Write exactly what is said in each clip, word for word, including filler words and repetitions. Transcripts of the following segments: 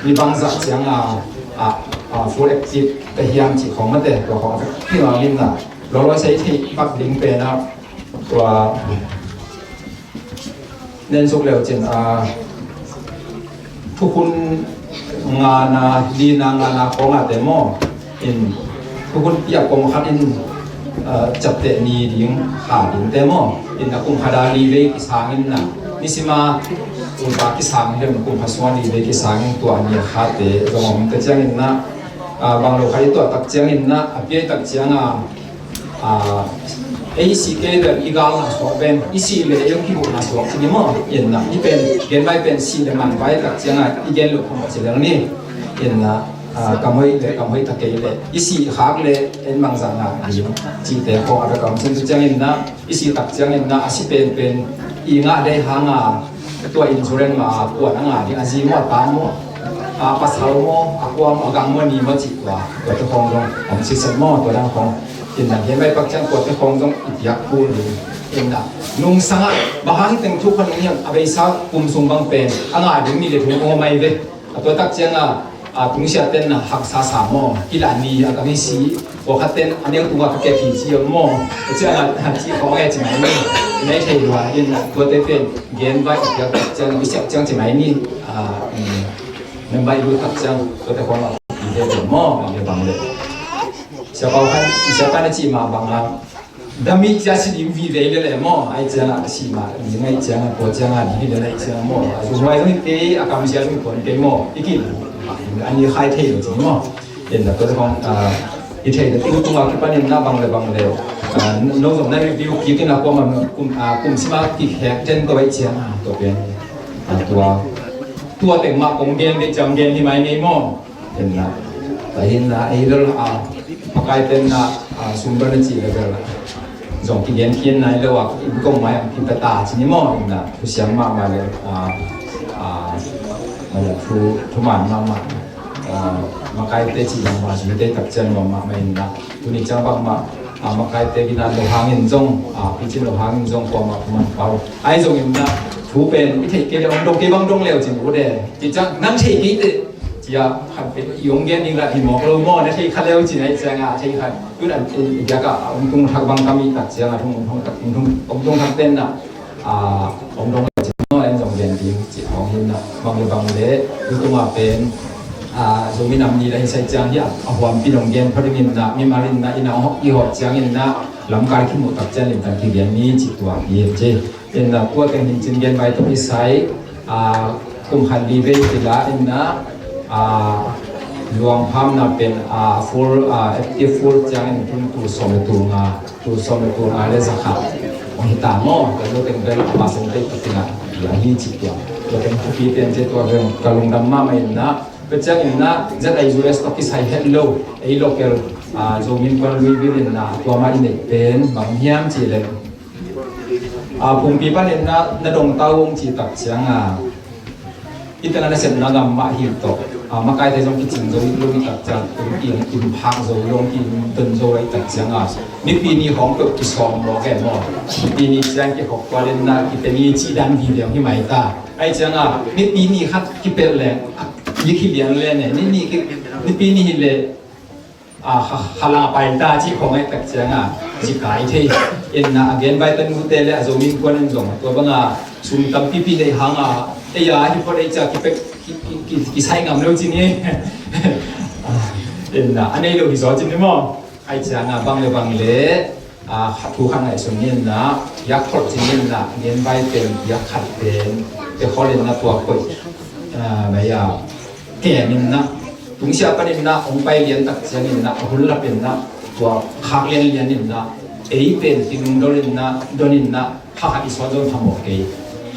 Mi bangzah ciang a, a, a, full active te hiam cih khawng mate, tua khawng a tak kima min na lawlawi sei thei bak ding pen a, tua nen suk leu cin a, thukhun ngana, lina ngana khawng a te maw, in thukhun piak kong khat in, a, ciapteh ni ding kha ding te maw, in a kum khat a li vei kisang in na, nisima kum khat kisang hi lem, kum khat sung a li vei kisang in, tua ni kha te zong om te ciang in na, a, bang lo kha i tuah tak ciang in na, a piai tak ciang a, a, ei si kei leh i gal na suak ven, i si leh ei hong kibuh na suak ci ni maw, in na, i pen, gen vai pen si leh man vai tak ciang a, i gen lo khong ci lel ni, in na, a, kam hoih leh, kam hoih ta kei leh, i si khak leh, en bangzah ngah ding, cihte khawng a bek a om cin tu ciang in na, i si tak ciang in na, a si penpen, i ngah dei hang a, tua insurance ma a kuan a ngah ding, a zi maw, a ta maw, a pasal maw, a kua maw, a gang maw, ni maw, cih tua, tuate khawng zong om sitset maw, tua dang khawng, in na, gen vai pak ciang tuate khawng zong i piak kul ding, in na, nungsang a, bang hang hi teng thu khat nung hiam, a beisa kum sung bang pen, a ngah ding ni leh thu kong om mai ve. A tua tak ciang a, a, tungsiah ten na haksa sa maw, kila ni a kam hi si, kua khat ten a neu tung a ka kep hi ci maw, a ciang a, a ci khawng e ci mai ni, nei thei lua in, a tuate pen, gen vai i piak tak ciang, i siap ciang ci mai ni, a, um, member i lut tak ciang, tuate khawng a, i ve ve maw, bang le bang le. Siapa kan, siapa na ci ma bang a, dami cia si ding vive le le maw, ai cia na si ma, ni ngai cia na, ko cia na, di le le cia maw, a zung wai zung te, a kam cia zung kon te maw, i kin, ani khai thei lo ci maw, in da ko kong, a, i thei da tu tung a kipan in na bang le bang le, a, no zong na review ki kin a ko ma kum, a, kum sima ki khek ten ko wai cia na, ko pen, a, tua, tua teng ma kong gen de jam gen hi mai ngei maw. Inna, tahinna, ei bel a, pakai tenna, a, sumber na ci level zong kigen khin nai lo a, in kong mai ang kipata ci ni maw, inna, thusiam mahmah le, a, a, a, thu, thuman mahmah, a, makai te ci bangmah, zui te tak cian mahmah, inna, tuni ciang bangmah, a, makai te gina lo hangin zong, a, picin lo hangin zong, kuamah thuman pau. Ai zong inna, thu pen, i theih kei le, ong dong kei bang dong leu cin u de, ci ciang, nang theih kei te, Cia, khat peuh i ong gen ding la i mawk lo maw, na thei kha leu ci na i ciang a, thei kha. Tun an i biak a ong tung thak bang kam i tak ciang a, tung tung thak, tung tung ong tung thak ten na, a, ong dong ci maw, en zong gen ding ci ong hin na, bang le bang le, tung tung a pen, a, Zomi Nam Ni la hi sai ciang hi a, a huam pi dong gen pha ding in na, mimal in na, i na hok i hok ciang in na, lamkal kimu tak ciang lim tan kigen ni ci tua hi ci. Inna tua teng hin cin gen bai tawh i sai, a, kum khat li vei kila inna, a, luang phamna pen, a, full, a, active full ciangin tun tul sawm le tul nga, tul sawm le tul nga le za khat hong hi ta maw, ka zo teng bel a percentage ka tina, a hi ci tua. Tua teng thupi pen cia tua veng ka lungdam mahmah inna, ka ciang inna Z I U S tawh kisai het lo, ei local, a, Zomi Innkuan Lui vil inna, tua mah i neih pen bang hiam ci le, a, pumpi panin na, na dong ta ung ci tak ciang a, i tana na sepna gam mah hi tawh, a, makai te zong kicing zo lo i tak ciang, in, in, in phak zo lo, in don zo lo i tak ciang a, mipi ni hong peuh kisawm lo ke maw, mipi ni ciang kikhok kualin na, kite ni ci dan video hi mai ta. Ai ciang a, mipi ni khat kipel leng, a, i khi lian le ne, ni ni ki, mipi ni hi le, a, ha, hala pai ta ci khong ai tak ciang a, ci kai thei. Inna a gen vai ta nu te le a Zomi Innkuan in zong, tua bang a, sum tam pipi nei hang a, ei a, hi phot ei cia ki pek, ki, ki, ki, ki sai ngam lo ci ni. Inna, a nei lo hi zaw ci ni maw. Ai ciang a, bang le bang le, a, khat thu khat ngaihsun ni inna, yak phot ci ni inna, gen vai pen, yak khat pen, te khol inna tua koih. A, mai a, kem inna, tungsiah panin na, hong pai lian tak ciangin na, a hun lap in na, tua khak lian lian in na, ei pen kinung dol in na, don in na, kha khat i sual zong phamawh kei,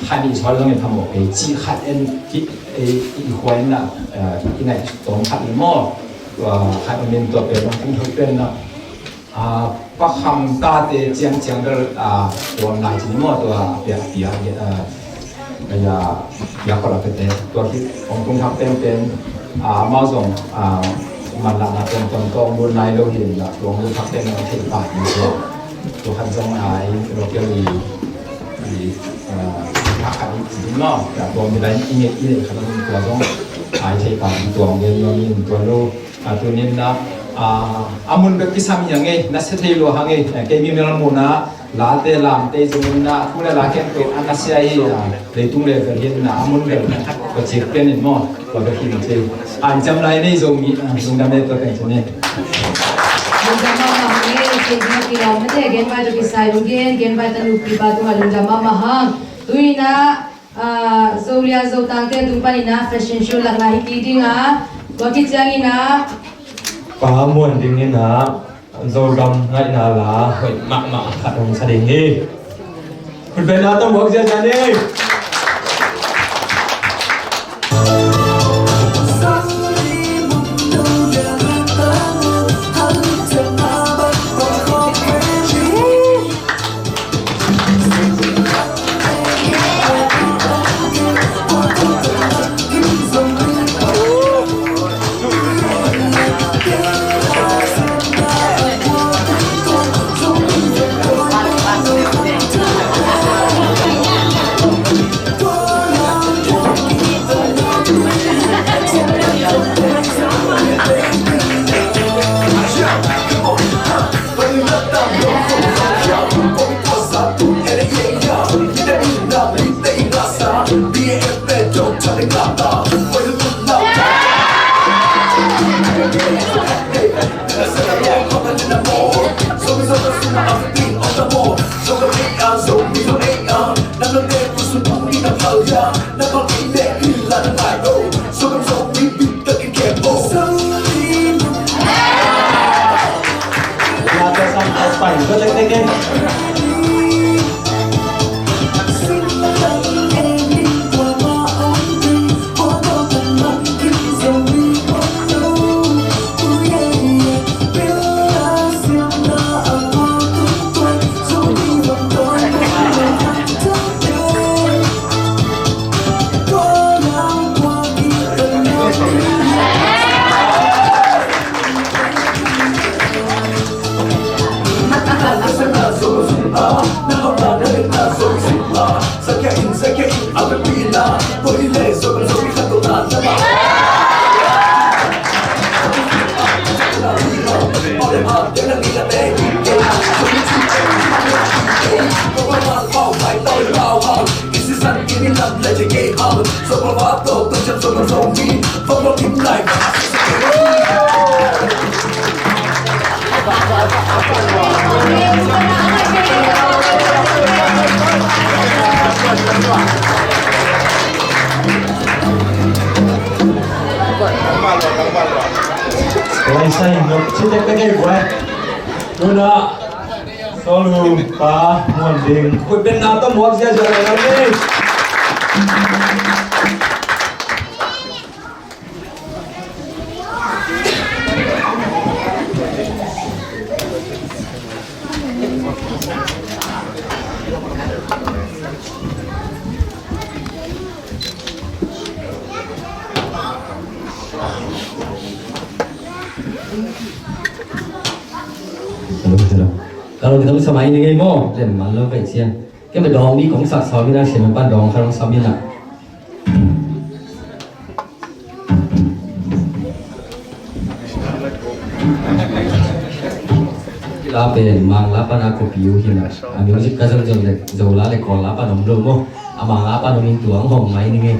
khat i sual zong i phamawh kei, ci khat en ki, ei, i khua in na, eh, i ngai tawm khat i maw, tua khat i min tua pen, tua pen na, a, pakham tate ciangciang bel, a, tuam lai ci ni maw, tua a pia, a pia, a, a pia, pia kholh a pete. Tua khit hong tung thak penpen, a, amau zong, a, manlahna tuamtuam tawh hong lut nai lo hi inla, tua hong lut thak pen hong theih pah hi tua. Tua khat zong, a, i local i, i, a, thak khat i ci ni maw, tua mi lai i ngeih, i neih khat zong tua zong. Ai thei pa tuang gen lo, min tua lo. A, tunin na, a, a mun bek kisam hi hang e, na sia thei lo hang e. Kei mi mel muna, late lamte zong in na, thu le la khempeuh a na sia hi, a, leitung level hi na, a mun bek na khat ko cik pian in maw, ko bek hi na thei. A, in cam lai nei Zomi, a, lungdam e tua teng cin e. Lungdam mahmah hang e, kei ding a kilawm mate, genvai tawh kisai lunggen, genvai tanu pipa tungah lungdam mahmah hang. Tuina, Ah, Zolia Zotangte tung panin ah fashion show lakna hi kik ding a, tua khit ciangin ah Pa Muan Ding in ah Zogam ngaihna la hoih mahmah khat hong sa ding hi. Khutbetna tawh muak ziahziah ni. Lai sai nok chitek ka kei buai. Tuna Solu pa Muan Ding. Khutbetna tawh muak ziahziah lai ni. Hello, hello. Kalau kita bisa main ni ngei mo, lem main lo kai sian. Kei bel dawng mi kong sak sawm in a, sian pan dawng kha dawng sawm in a. La pen Mang la pan a copy uh hi na. A music ka zon zon le Zo la le Kawl la pan om lo maw. A Mang la pan om in tuang hong mai ni ngei.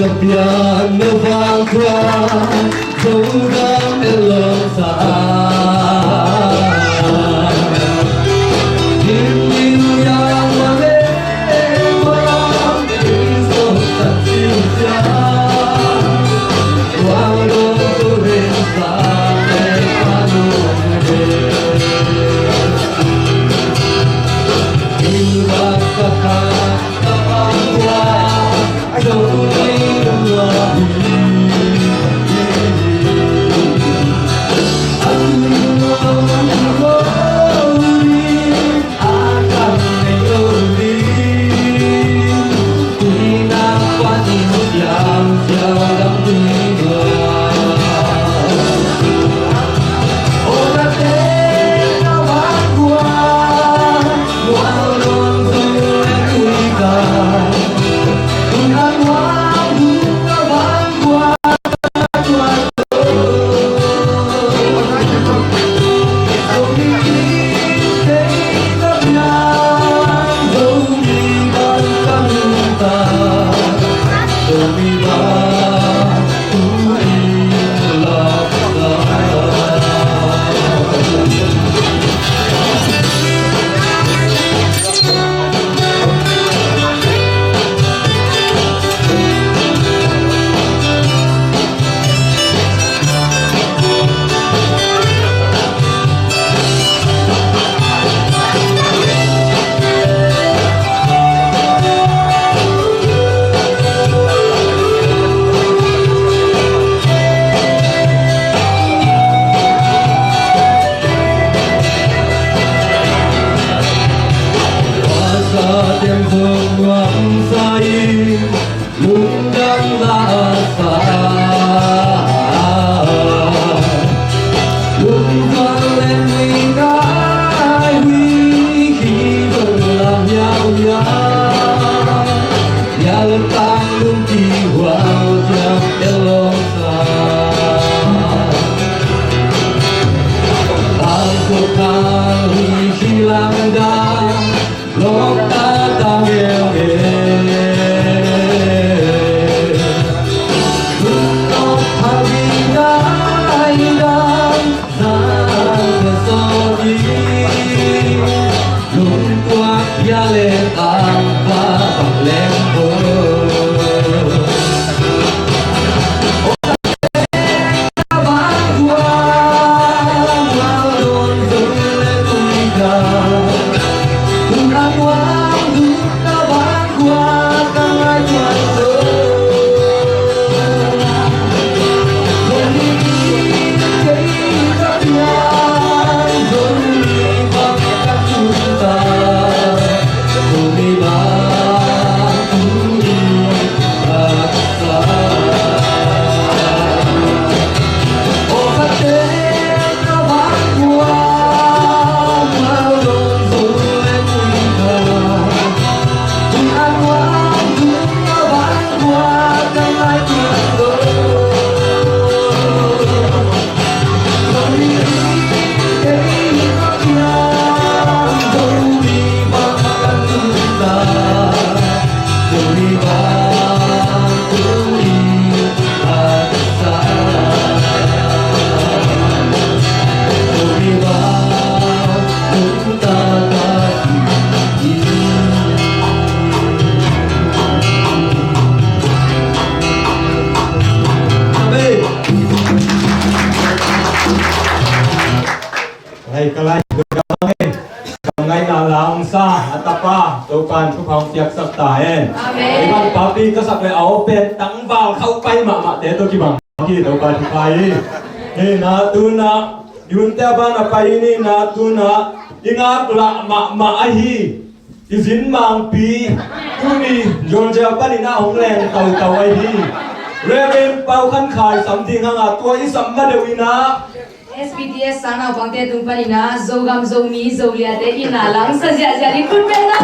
Pian na vang kua Zogam e lawng sa. Hei, ka lai, ka ngaihna la hong sa a tapa Topa'n thupha hong piaksak ta hen. Amen. Hei bang papi ka sak le a aw pen tangval khauh pai mahmahte tawh kibang hi, Topa thupha hi. Hei na tuna i hunte a ban a pai hi, na tuna i ngaklah mahmah ahi i zin mangpi tuni Georgia panin a hong leng tautau ahi Reverend Pau Khan Khai sam ding hang a, tua i sam ma deuh in a S B T S sang naupangte tung panin a Zogam Zomi Zoliate i na lang sa ziahziah ding khut beng na.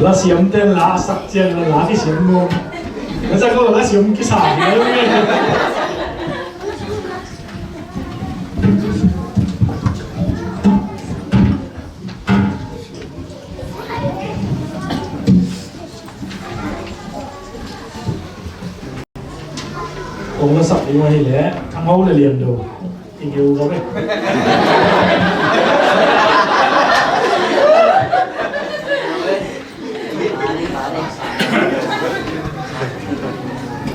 La siam ten la sak ciang la la kisiam nuam. La sak ko la siam kisa. Tua hi leh Thang Ho le Lian Do i geu zo ve.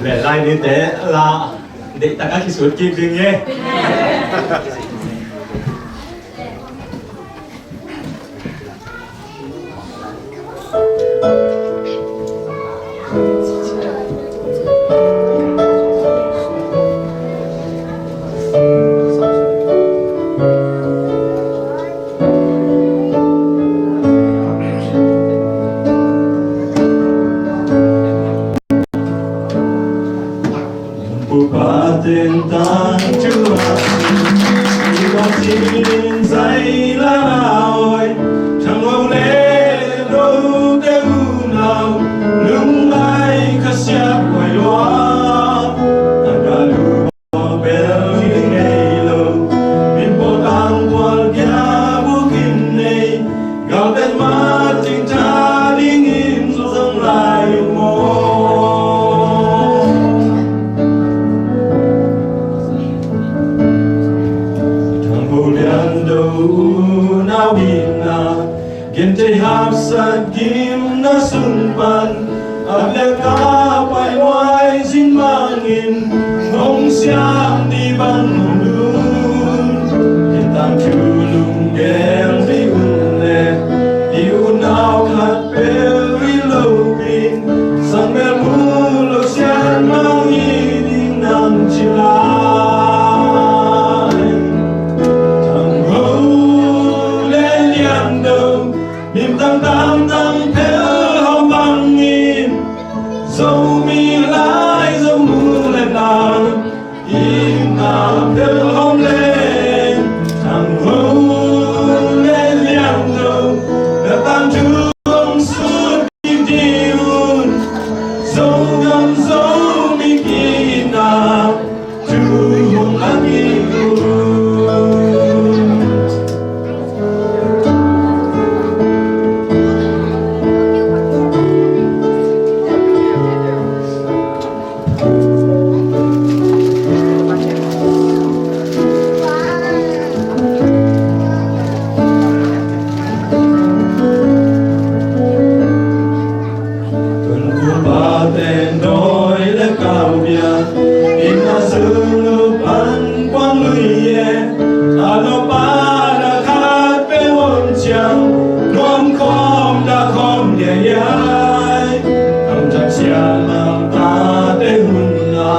Le lai nite la deihtak a kisut kik ding hi. Pu Pa teng tang tua i kong cin zai la oi. Thang Ho le Lian Do te unau lung mai ka siap wai lua. An ka lu bel ding nei lo. Min pawl tang pawl kia bukin nei. Galpen mah ding tha dingin zong lai uh maw? Thang Ho Lian Do unau hihna, genteh hapsat gimna sung pan, ap le ka pai huai zin bangin hong siam ding bang hong lum. Hih tangthu lunggel ding un le i unau khat peuh i lopin, sang bel mu lo sian mang hi ding nang ci lai. Thang Ho le Lian Do, mintang tangtang phel hawm bangin, Zomi lai Zo mu le nau itna phel hawm leng, Thang Ho le Lian Do, na tangthu hong sut ding un, Zogam Zomi ki-itna thu hong lak ding un. Tun pu pa ten dawi le kau bia, inn a zulu pan kuang lui e, a lo pa na khat pe om ciang, nuam khawm da khawm dia iai. Ang thak sia nang tate hun na,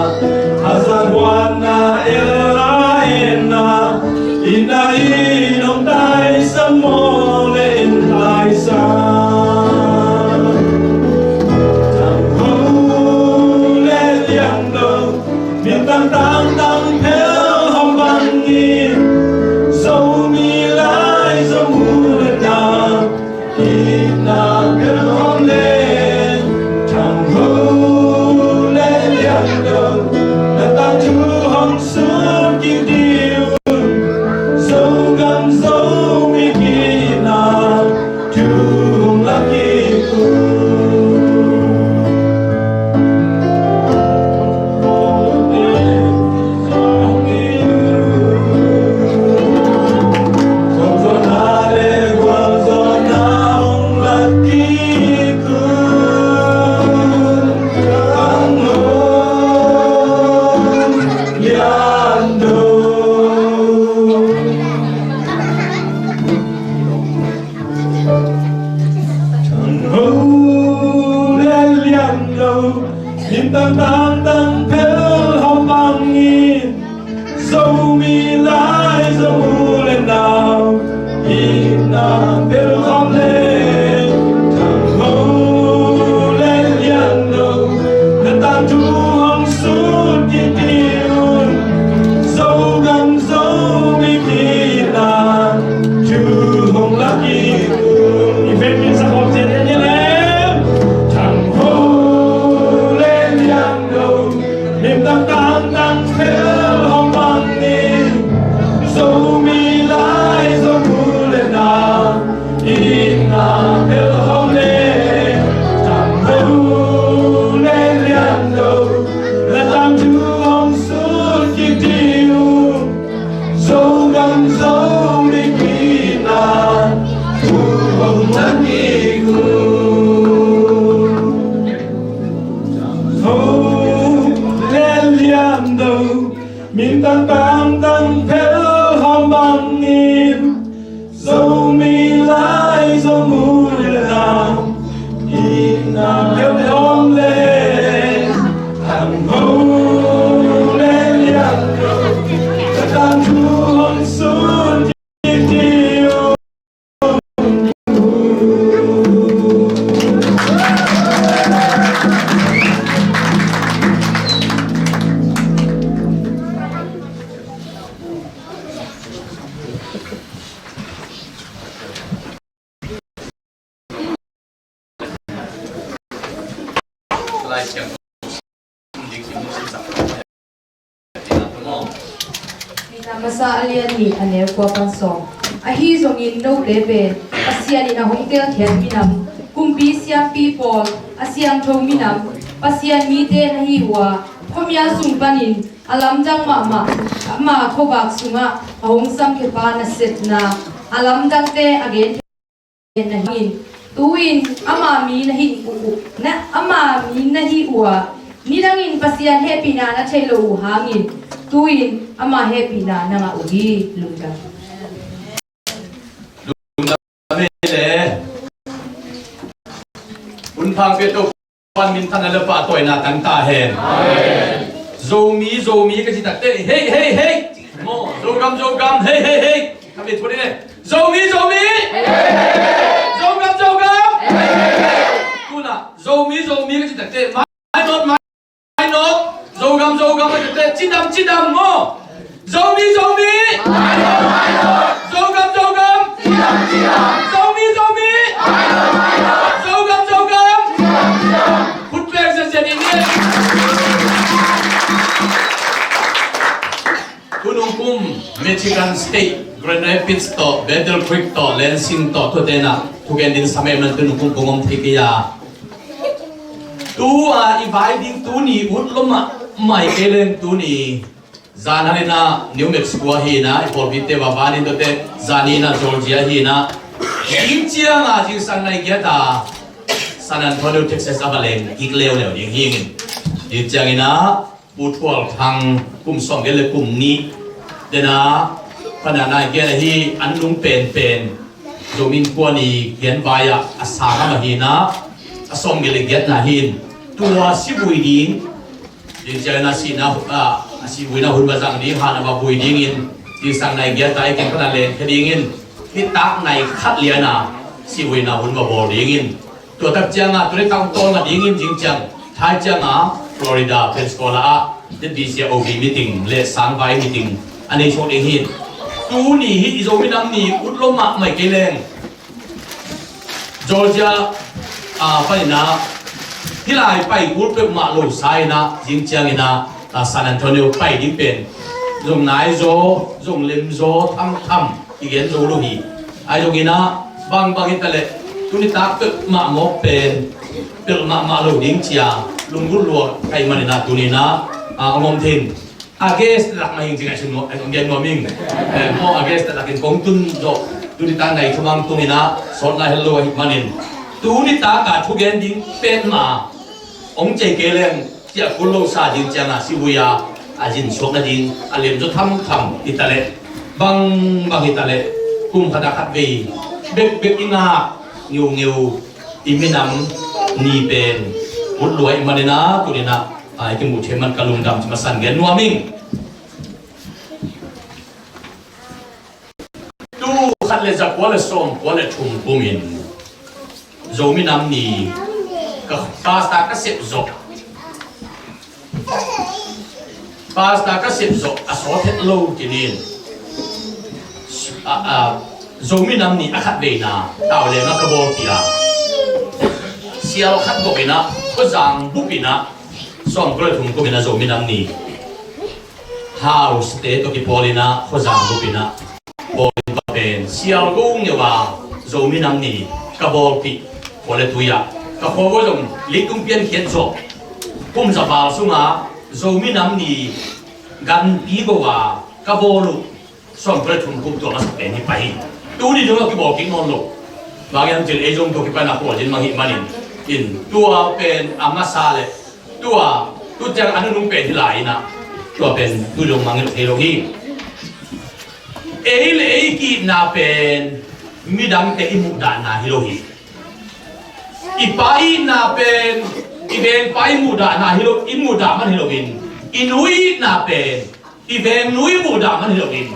a zat huan na el a en na, inn a inn hong taisam maw le en taisam. Thang Ho le Lian Do, mintang tangtang phel hawm bangin, Zomi lai Zo mu le nau itna phel hawm leng, Thang Ho le Lian Do, na tangthu hong sut kik ding un, Zogam Zomi ki-itna thu hong lak kik un. Thang Ho le Lian Do, mintang tangtang phel hawm bangin, Zomi lai Zo mu le nau itna phel hawm leng, Thang Ho le Lian Do, na tangthu hong sut kik ding un, Zogam Zomi ki-itna thu hong lak kik un. I vekpi sa khawm ciat en ni lem. Thang Ho le Lian Do, mintang tangtang phel hawm bangin, Zomi lai Zo mu le nau Masa a lian nih a neu kua pan sawm. Ahi zongin note pen Pasian in a hong telkhiat minam, kumpi siampi pawl, a siangtho minam, Pasian mite na hi uh a, khuamial sung panin a lamdang mahmah, ama khuavak sungah a hong samkhia pa nasepna, a lamdangte a gen na hangin, tu-in ama mi na hih uh, na, ama mi na hih uh a, nidangin Pasian hehpihna na theih loh uh hangin, tu-in ama hehpihna na ngah uh hi. Lungdam. Lungdam ei le. Hun phang pia to. Pan minthanna le pahtawina tang ta hen. Amen. Zomi, Zomi ka ci takte, hei, hei, hei. Maw, Zogam, Zogam, hei, hei, hei. Ka bia thua ding e. Zomi, Zomi. Zogam, Zogam. Tuna, Zomi, Zomi ka ci takte, mainawt, mainawt. Zogam, Zogam ka ci takte, cidam, cidam maw. Zomi, Zomi. Zogam, Zogam. Zomi, Zomi. Zogam, Zogam. Khut pek ziahziah ni. Tunung kum Michigan State, Grand Rapids tawh, Battle Creek tawh, Lansing tawh, tuate na thugen ding sam e man tunung kum kong om thei kei a. Tu-a i vai ding tuni ut lua mahmah kei leng tuni. Zan hangin ah New Mexico ahi na, i pawlpite va van in tuate, zan in ah Georgia ahi na. Zing ciang a zingsang nai giat a San Antonio, Texas a va leng kik leuleu ding hi ing. Zing ciangin ah Pu Thual Thang kum sawm giat le kum nih den a, pana nai giat ahi an nung penpen Zomi Innkuan i gen vai ah a sang a mah hi na, a sawm giat le giatna hi in. Tua si vui ding Zing ciangin a sihna, a, a si vuina hun va zang ding, han a va vui dingin, zingsang nai giat a i kin pana lenkhia dingin, nitak nai khat lian a si vuina hun va bawl dingin. Tua tak ciang a, tu nitak tawn mah dingin, zing ciang, thai ciang a, Florida, Pensacola ah, Z B C a O B meeting le sangvai meeting a nei suak ding hi. Tuni hi i Zomi Nam Ni ut lua mahmah kei leng. Georgia, ah, paina, hih lai pai kul peuhmah lo sa in ah, zing ciangin ah, ah, San Antonio pai ding pen zong nai zaw, zong lem zaw, thamtham i gen zo lo hi. Ahi zongin ah, bangbang hi ta leh, tuni tak peuhmah mawk pen, peuhmah mah lo ding cia, lunggulh lua ka hih manin ah, tuni in ah, ah, hong om thei in. A guest lak mah hi ing ci ngai sung nuam, eh, gen nuam ing. Eh, maw a guest lak in kong tun zawh, tuni tak ngai thumang tung in ah, sawtna hel lo ahih manin. Tuni tak a thugen ding petmah hong cei kei leng, ciah kul lo sa ding ciang a si vui a, a zin suak nading, a lem zaw thamtham hi ta leh, bangbang hi ta leh, kum khat a khat vei, bekbek i ngak ngeungeu, i minam ni pen ut lua ahih manin ah, tuni in ah, a, i kimuh thei man ka lungdam ci masan gen nuam ing. Tul khat le za kua le sawm kua le thum kumin Zomi Nam Ni ka pastor ka sep zawh. Pastor ka sep zawh a sawt het lo kinin, a, a, Zomi Nam Ni a khat veina Tawleng ah ka bawlpih a, sial khat bawk in ah, khuazang bup in ah, sawm kua le thum kumin ah Zomi Nam Ni house te tawh kipawl in ah, khuazang bup in ah, pawl in pa pen sial go ngeu a, Zomi Nam Ni ka bawlpih, khua le tui ah, ka khua uh zong leitung piankhiat zawh, kum za val sungah Zomi Nam Ni ganpi go a ka bawl uh, sawm kua le thum kum tua masa pen hi pah hi. Tuni dong a kibawl kik nawn lo. Bang hiam cih leh ei zong tua kipan a khualzin mang hih manin, in tua pen a masa le tua, tu ciang a nunung pen hi lai in ah, tua pen tu dong mang thei lo hi. Ei le ei ki-itna pen midangte i muhdahna hi lo hi. I pa i itna pen i vengpa i muhdahna hi lo, i muhdah man hi loin, i nu i itna pen i vengnu i muhdah man hi loin,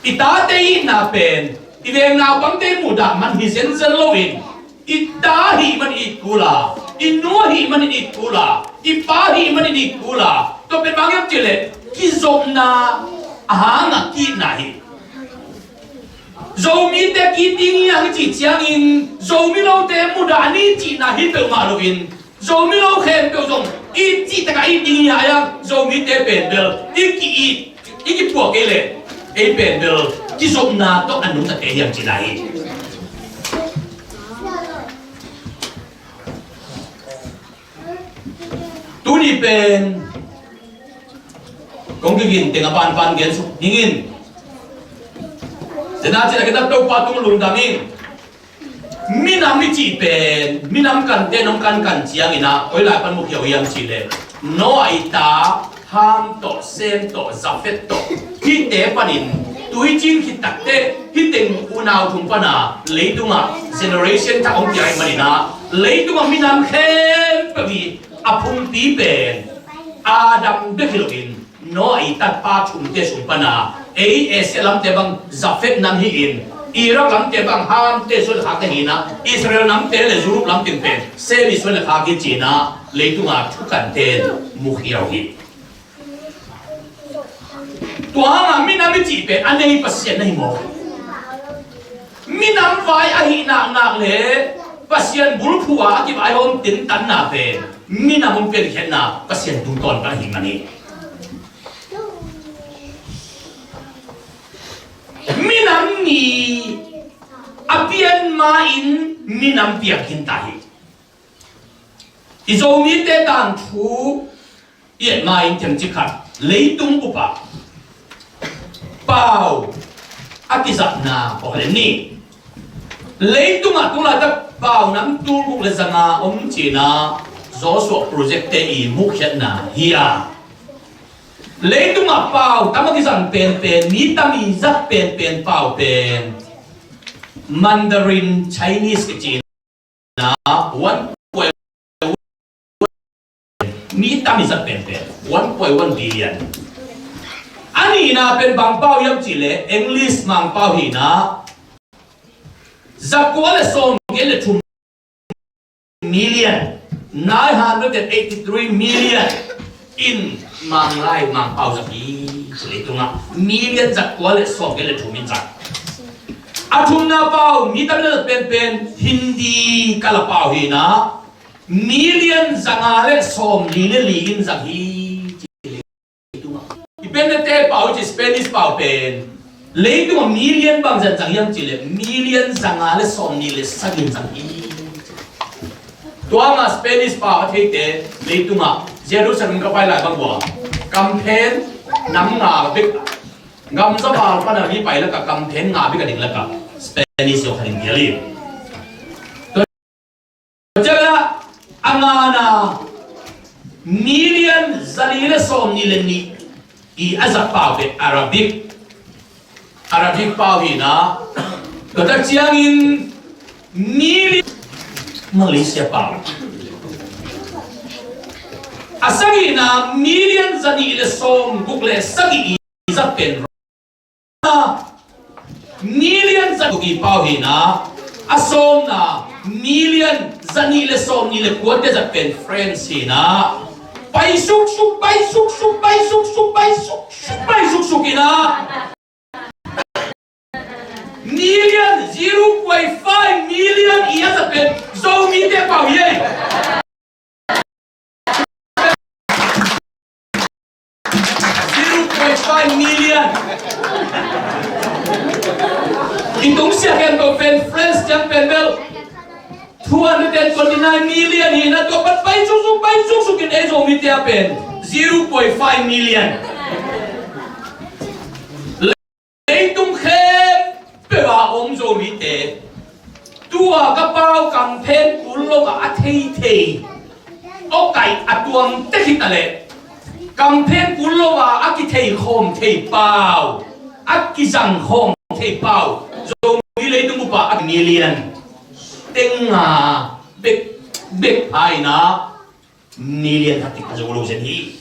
i tate i itna pen i veng naupangte i muhdah man hi zenzen loin, i ta ahih manin i it kul a, i nu ahih manin i it kul a, i pa ahih manin i it kul a, tua pen bang hiam cih leh kizopna a hang a ki-itna hi. Zomite ki-it ding hi hang i cih ciangin Zomi lote mudah ni cihna hi peuhmah loin, Zomi lo khempeuh zong i cih takah i ding hi a, Zomite pen bel i ki-it, i kipuah kei leh ei pen bel kizopna tawh a nungtate hiam cih lai hi. Tuni pen kong kigin teng a banban gen suk dingin, zena cih a kitat Topa tung lungdam in. Minam i cih pen minam kante nong kankan ciangin ah koi lai pan mukhiau hiam cih leh Noah i ta Ham tawh, Sem tawh, Zafet tawh, hihte panin tuicin khit takteh hih teng unau thum pana leitungah generation thak hong piak ahih manin ah leitungah minam khempeuh i a phungpi pen Adam bek hi loin Noah i tatpa thumte sung pana ei Asia lamte bang Zafet nam hi-in, Iraq lamte bang Hamte suan le khakte hi-in ah, Israel namte le Europe lam teng pen Sem i suan le khak hi ci-in ah leitungah thukante mukhiau hi. Tua hangah minam i cih pen a nei Pasian na hi maw? Minam vai ahih naknak le Pasian bulphuh a a kivaihawm tintanna pen minam hong piankhiatna Pasian tungtawn pan ahih man hi. Minam ni a pian ma-in minam piang khin ta hi. I Zomite tangthu i et ma-in themcik khat, leitung bup ah pau a kizatna pawh lem ni. Leitungah tu laitak pau nam tul guk le zanga om ci-in ah Joshua Project-te i muhkhiatna hi a, leitungah pau tam a kizang penpen, mi tam i zat penpen pau pen Mandarin Chinese kici-in ah one point one, mi tam i zat penpen one point one billion. A nihna pen bang pau hiam cih leh English Mangpau hi-in ah zakua le sawmgiat le thum million, nine hundred and eighty-three million in Manglai Mangpau zat hi. Leitungah million zakua le sawmgiat le thum in zat. A thumna pau mi tam le zat penpen Hindi kala pau hi-in ah million zanga le sawmli le li in zat hi. I pen na te pau i ci Spanish pau pen leitungah million bang zat zang hiam cih leh million zanga le sawmni le sagih zang hi. Tua hangah Spanish pau a theite leitungah Jerusalem ka pai lai bang ua kamphen nam nga bek, gamza val pana mi pai lakah kamphen nga bek a ding lakah Spanish zong kha ding hi. Tua ciangin ah a ngana million zali le sawmni le nih i a zat pau pen Arabic, Arabic pau hi-in ah, tua tak ciangin million Malaysia pau. A sagihna million zanih le sawmguk le sagih i zat pen million zat guk i pau hi-in ah, a sawmna million zanih le sawmni le kuate zat pen France hi-in ah, pai suksuk, pai suksuk, pai suksuk, pai suksuk, pai suksuk in ah, million, zero point five million i a zat pen Zomite pau hi ei. Zero point five million. I tungsiah khempeuh pen France ciang pen bel two hundred and twenty-nine million hi-in ah, tua pan pai suksuk, pai suksuk in ei Zomite a pen zero point five million. Leitung khempeuh a om Zomite, tua ka pau kamphen kul lo a a theithei, awkaih a tuang tek hi ta leh, kamphen kul lo a a kithei khawm thei pau, a kizang khawm thei pau Zomi leitung bup ah a million teng nga bek, bek pha-in ah, million khat kik a zo lo zen hi.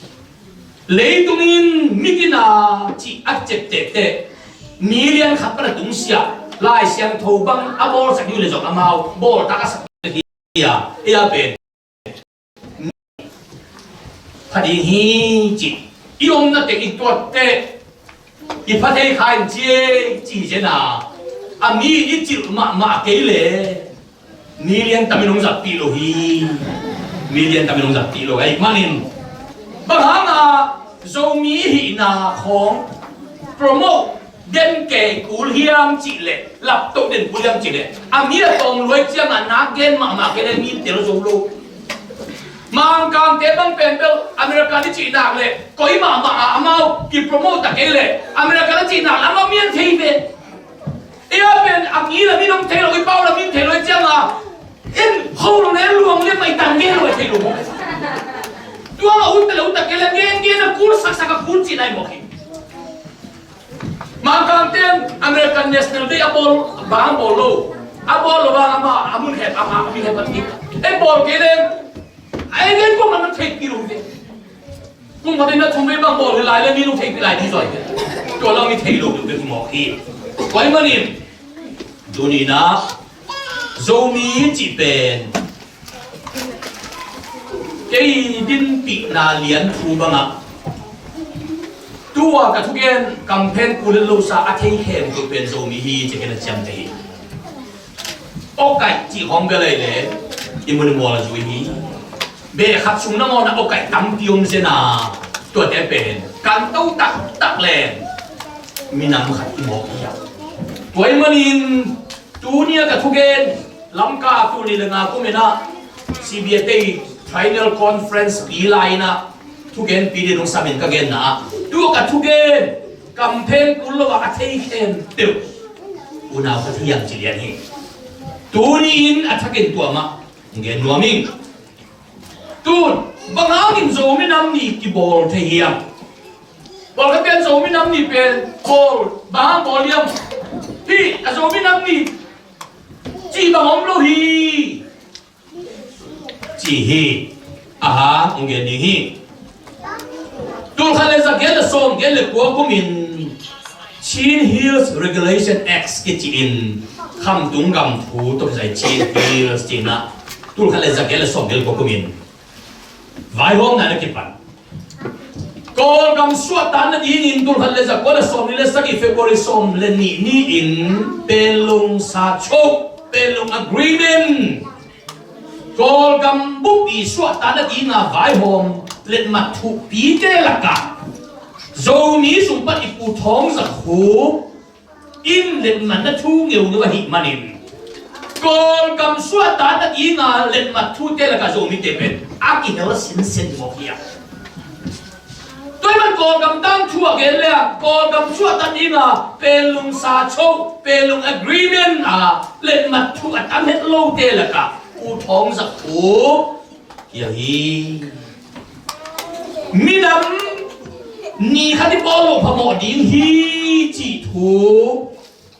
Leitung in mi kina cih a ciapteh teh million khat pan a tungsiah Lai Siangtho bang a bawlsak hi uh leh zong amau bawltak a sak hi a, ei a pen pha ding hi cih, i omna teng i tuat teh i pha thei kha in ci ei ci zen a, a mi i cilh mahmah kei leh million tam in hong zatpih lo hi. Mi lian takin hong zat dih lo ahih manin, bang hanga Zomi hihna khawng promote den kei kul hiam cih leh, laptoh den kul hiam cih leh, a mi a tawm luai ciangah nak gen mahmah kei leh mi tel zo lo. Mangkangte bang pen bel America i cih nak leh koi mahmah a amau kipromote ta kei leh America i cih nak leh amau mi an thei ve. Ei a pen a mi lam in hong thei lo, i pau lam in thei lo ciangah, en ho lo leh luang leh mai tang gen lo thei lo. Tua a ut ta lo ta kei leh gen gen a kul saksak a kul cih nai mawk hi. Mangkangte in American National Day a bawl, bang a bawl lo. A bawl lo bang amah a mun hep, amah a mi hep a ti. Ei bawl kei leh, ei gen kua man thei pi lo ve. Kum khat in a thum vei bang bawl hi lai leh mi nu thei pi lai ding zoi. Tua lo mi thei lo deuh deuh mawk hi. Tua ahih manin tuni-in ah Zomi cih pen kei dinpihna lian thu bangah, tua ka thugen campaign kul lo sa a thei khempeuh pen Zomi hi ci-in ka na ciamteh hi. Awkaih cih khawng bel ahih leh i mun i mual a zui hi. Beh khat sung nangawn ah awkaih tampi om zen a, tuate pen kan to taktak leng minam khat i mawk hi a. Tua ahih manin tuni-a ka thugen, Lamka tul nih le nga kum in ah C B S Day Triennial Conference pi lai-in ah thugenpi ding hong samin ka genna ah, tua ka thugen campaign kul lo a a thei khempeuh unau ka thei hiam ci lian hi. Tuni-in a thakin tua mah gen nuam ing. Tun bang hangin Zomi Nam Ni kibawl thei hiam? Bawl ka pen Zomi Nam Ni pen bawl, bang hang bawl hiam? Hih a Zomi Nam Ni cih bang om lo hi. Ci hi. Aha, hong gen ding hi. Tul khat le za giat le sawm giat le kua kumin Chin Hills Regulation Act kici in, Khamtung gam thu tawh kisai Chin Hills cihna, tul khat le za giat le sawm giat le kua kumin vaihawmna na kipan. Kawlgam suahtak nadingin tul khat le za kua le sawm nih le sagih February sawm le nih ni-in Panglong Sacho, Panglong Agreement, Kawlgam bup i suahtak nadinga vaihawm letmat thuhpite lakah Zomi sung pan i Pu Thawng Za Khup in letmatna thu ngeungeu ahih manin, Kawlgam suahtak nadinga letmat thute lakah Zomite pen a kihel sinsen mawk hi a. Tua ahih man Kawlgam tangthu a gen le ah, Kawlgam suahtak dinga Panglong Sacho, Panglong Agreement a letmat thu a tam het lote lakah Pu Thawng Za Khup hi a hi. Minam ni khat i bawl loh phamawh ding hi cih thu,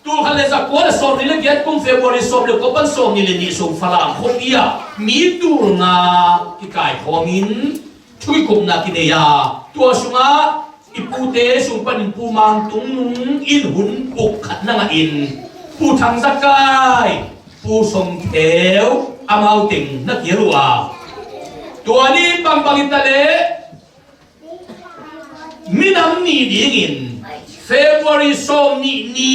tul khat le za kua le sawm nih le giat kum February sawm le kua pan sawm nih le nih sung Falam khuapi ah mi tul nga kikaikhawmin thu kikupna kinei a, tua sungah i pute sung panin Pu Mang Tung Nung in hun puk khat na ngahin, Pu Thang Za Kai, Pu Song Theu amau teng na kihel uh a, tua ni bangbang hi ta leh Minam Ni dingin February sawm nih ni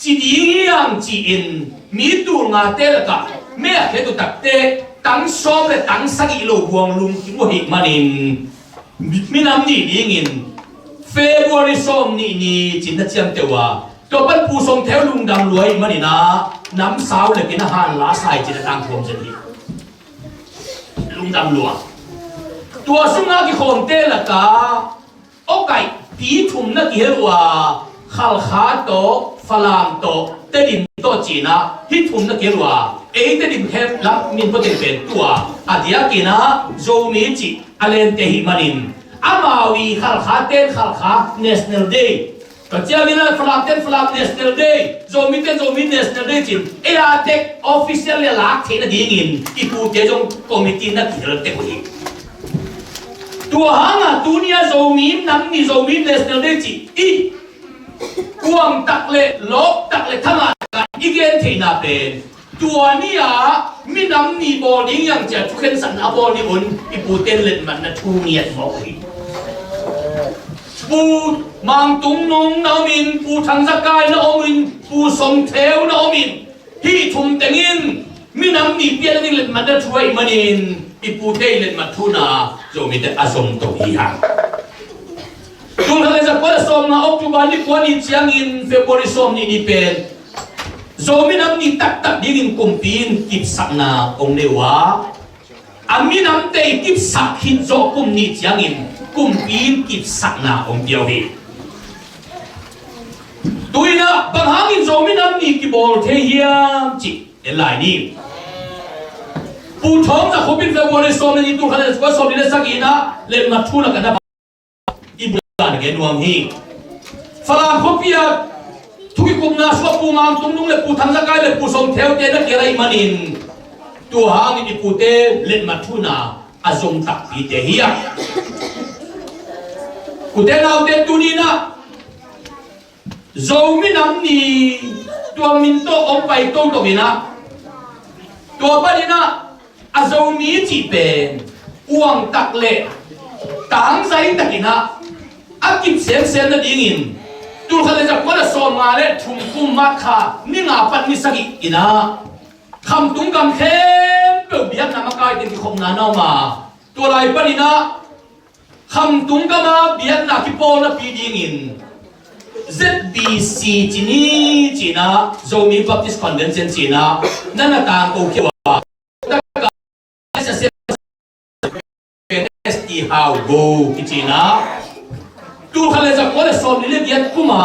ci ding hi hang ci-in mi tul ngate lakah mei a khe tu takte tang sawm le tang sagih lo buang lungkim uh ahih manin, Minam Ni dingin February sawm nih ni ci-in na ciamteh uh a, tua pan Pu Song Theu lungdam lua ahih manin ah namsau le kin a han la sai ci-in a tangthu om zen hi. Lungdam lua. Tua sunga kikhawmte lakah awkaih pi thum na kihel uh a, Khalkha tawh, Falam tawh, Tedim tawh ci-in ah hih thum na kihel uh a, ei Tedim khem lam min pawteng pen tua a diakin ah Zomi cih a lente ahih manin, amau i Khalkha ten Khalkha National Day, tua ciangin ah Falam ten Falam National Day, Zomi ten Zomi National Day ci-in ei a tek official le lak theih nadingin i pute zong committee na kihel tek uh hi. Tua hangah tuni-a Zomi Nam Ni, Zomi National Day cih i kuang tak le lawp tak le thangah i gen theihna pen tua ni-ah Minam Ni bawl ding hi hang ci-a thukhensatna a bawl ni un i pute letmatna thu ngiat mawk uh hi. Pu Mang Tung Nung na om in, Pu Thang Za Kai na om in, Pu Song Theu na om in, hih thum teng in nam ni pian ding letmat na thu ahih manin i pute i letmat thu na Zomite a zong to hi hang. Tul khat le za kua le sawm nga October ni kua ni ciangin February sawm nih ni pen Zomi nam ni taktak dingin kumpi in kipsakna ong nei uh a, a minamte i kipsak khit zawh kum nih ciangin kumpi in kipsakna ong pia uh hi. Tu-in ah bang hangin Zomi nam ni kibawl thei hiam cih en lai ni. Pu Thawng Za Khup in February sawm le nih, tul khat le za kua sawm nih le sagih in ah letmat thu lakah na i bulan gen nuam hi. Falam khuapi ah thu kikupna suah Pu Mang Tung Nung le Pu Thang Za Kai le Pu Sawm Theu te na kial ahih manin tua hangin i pute letmat thu na a zong takpite hi a, ute naute, tuni in ah Zomi nam ni tua min tawh ong pai toto in ah, tua panin ah a Zomi cih pen uang tak le tangzai takin ah a kip semsem nadingin tul khat le za kua le sawm nga le thum kum March kha ni nga pan ni sagih in ah Khamtung gam khempeuh biakna makaite kikhopna na om a, tua lai panin ah Khamtung gam a biakna kipawlnapi dingin Z B C ci ni, ci-in ah Zomi Baptist Convention ci-in ah na na tangko khia uh a, S T Hau Go kici-in ah tul khat le za kua le sawm nih le giat kum a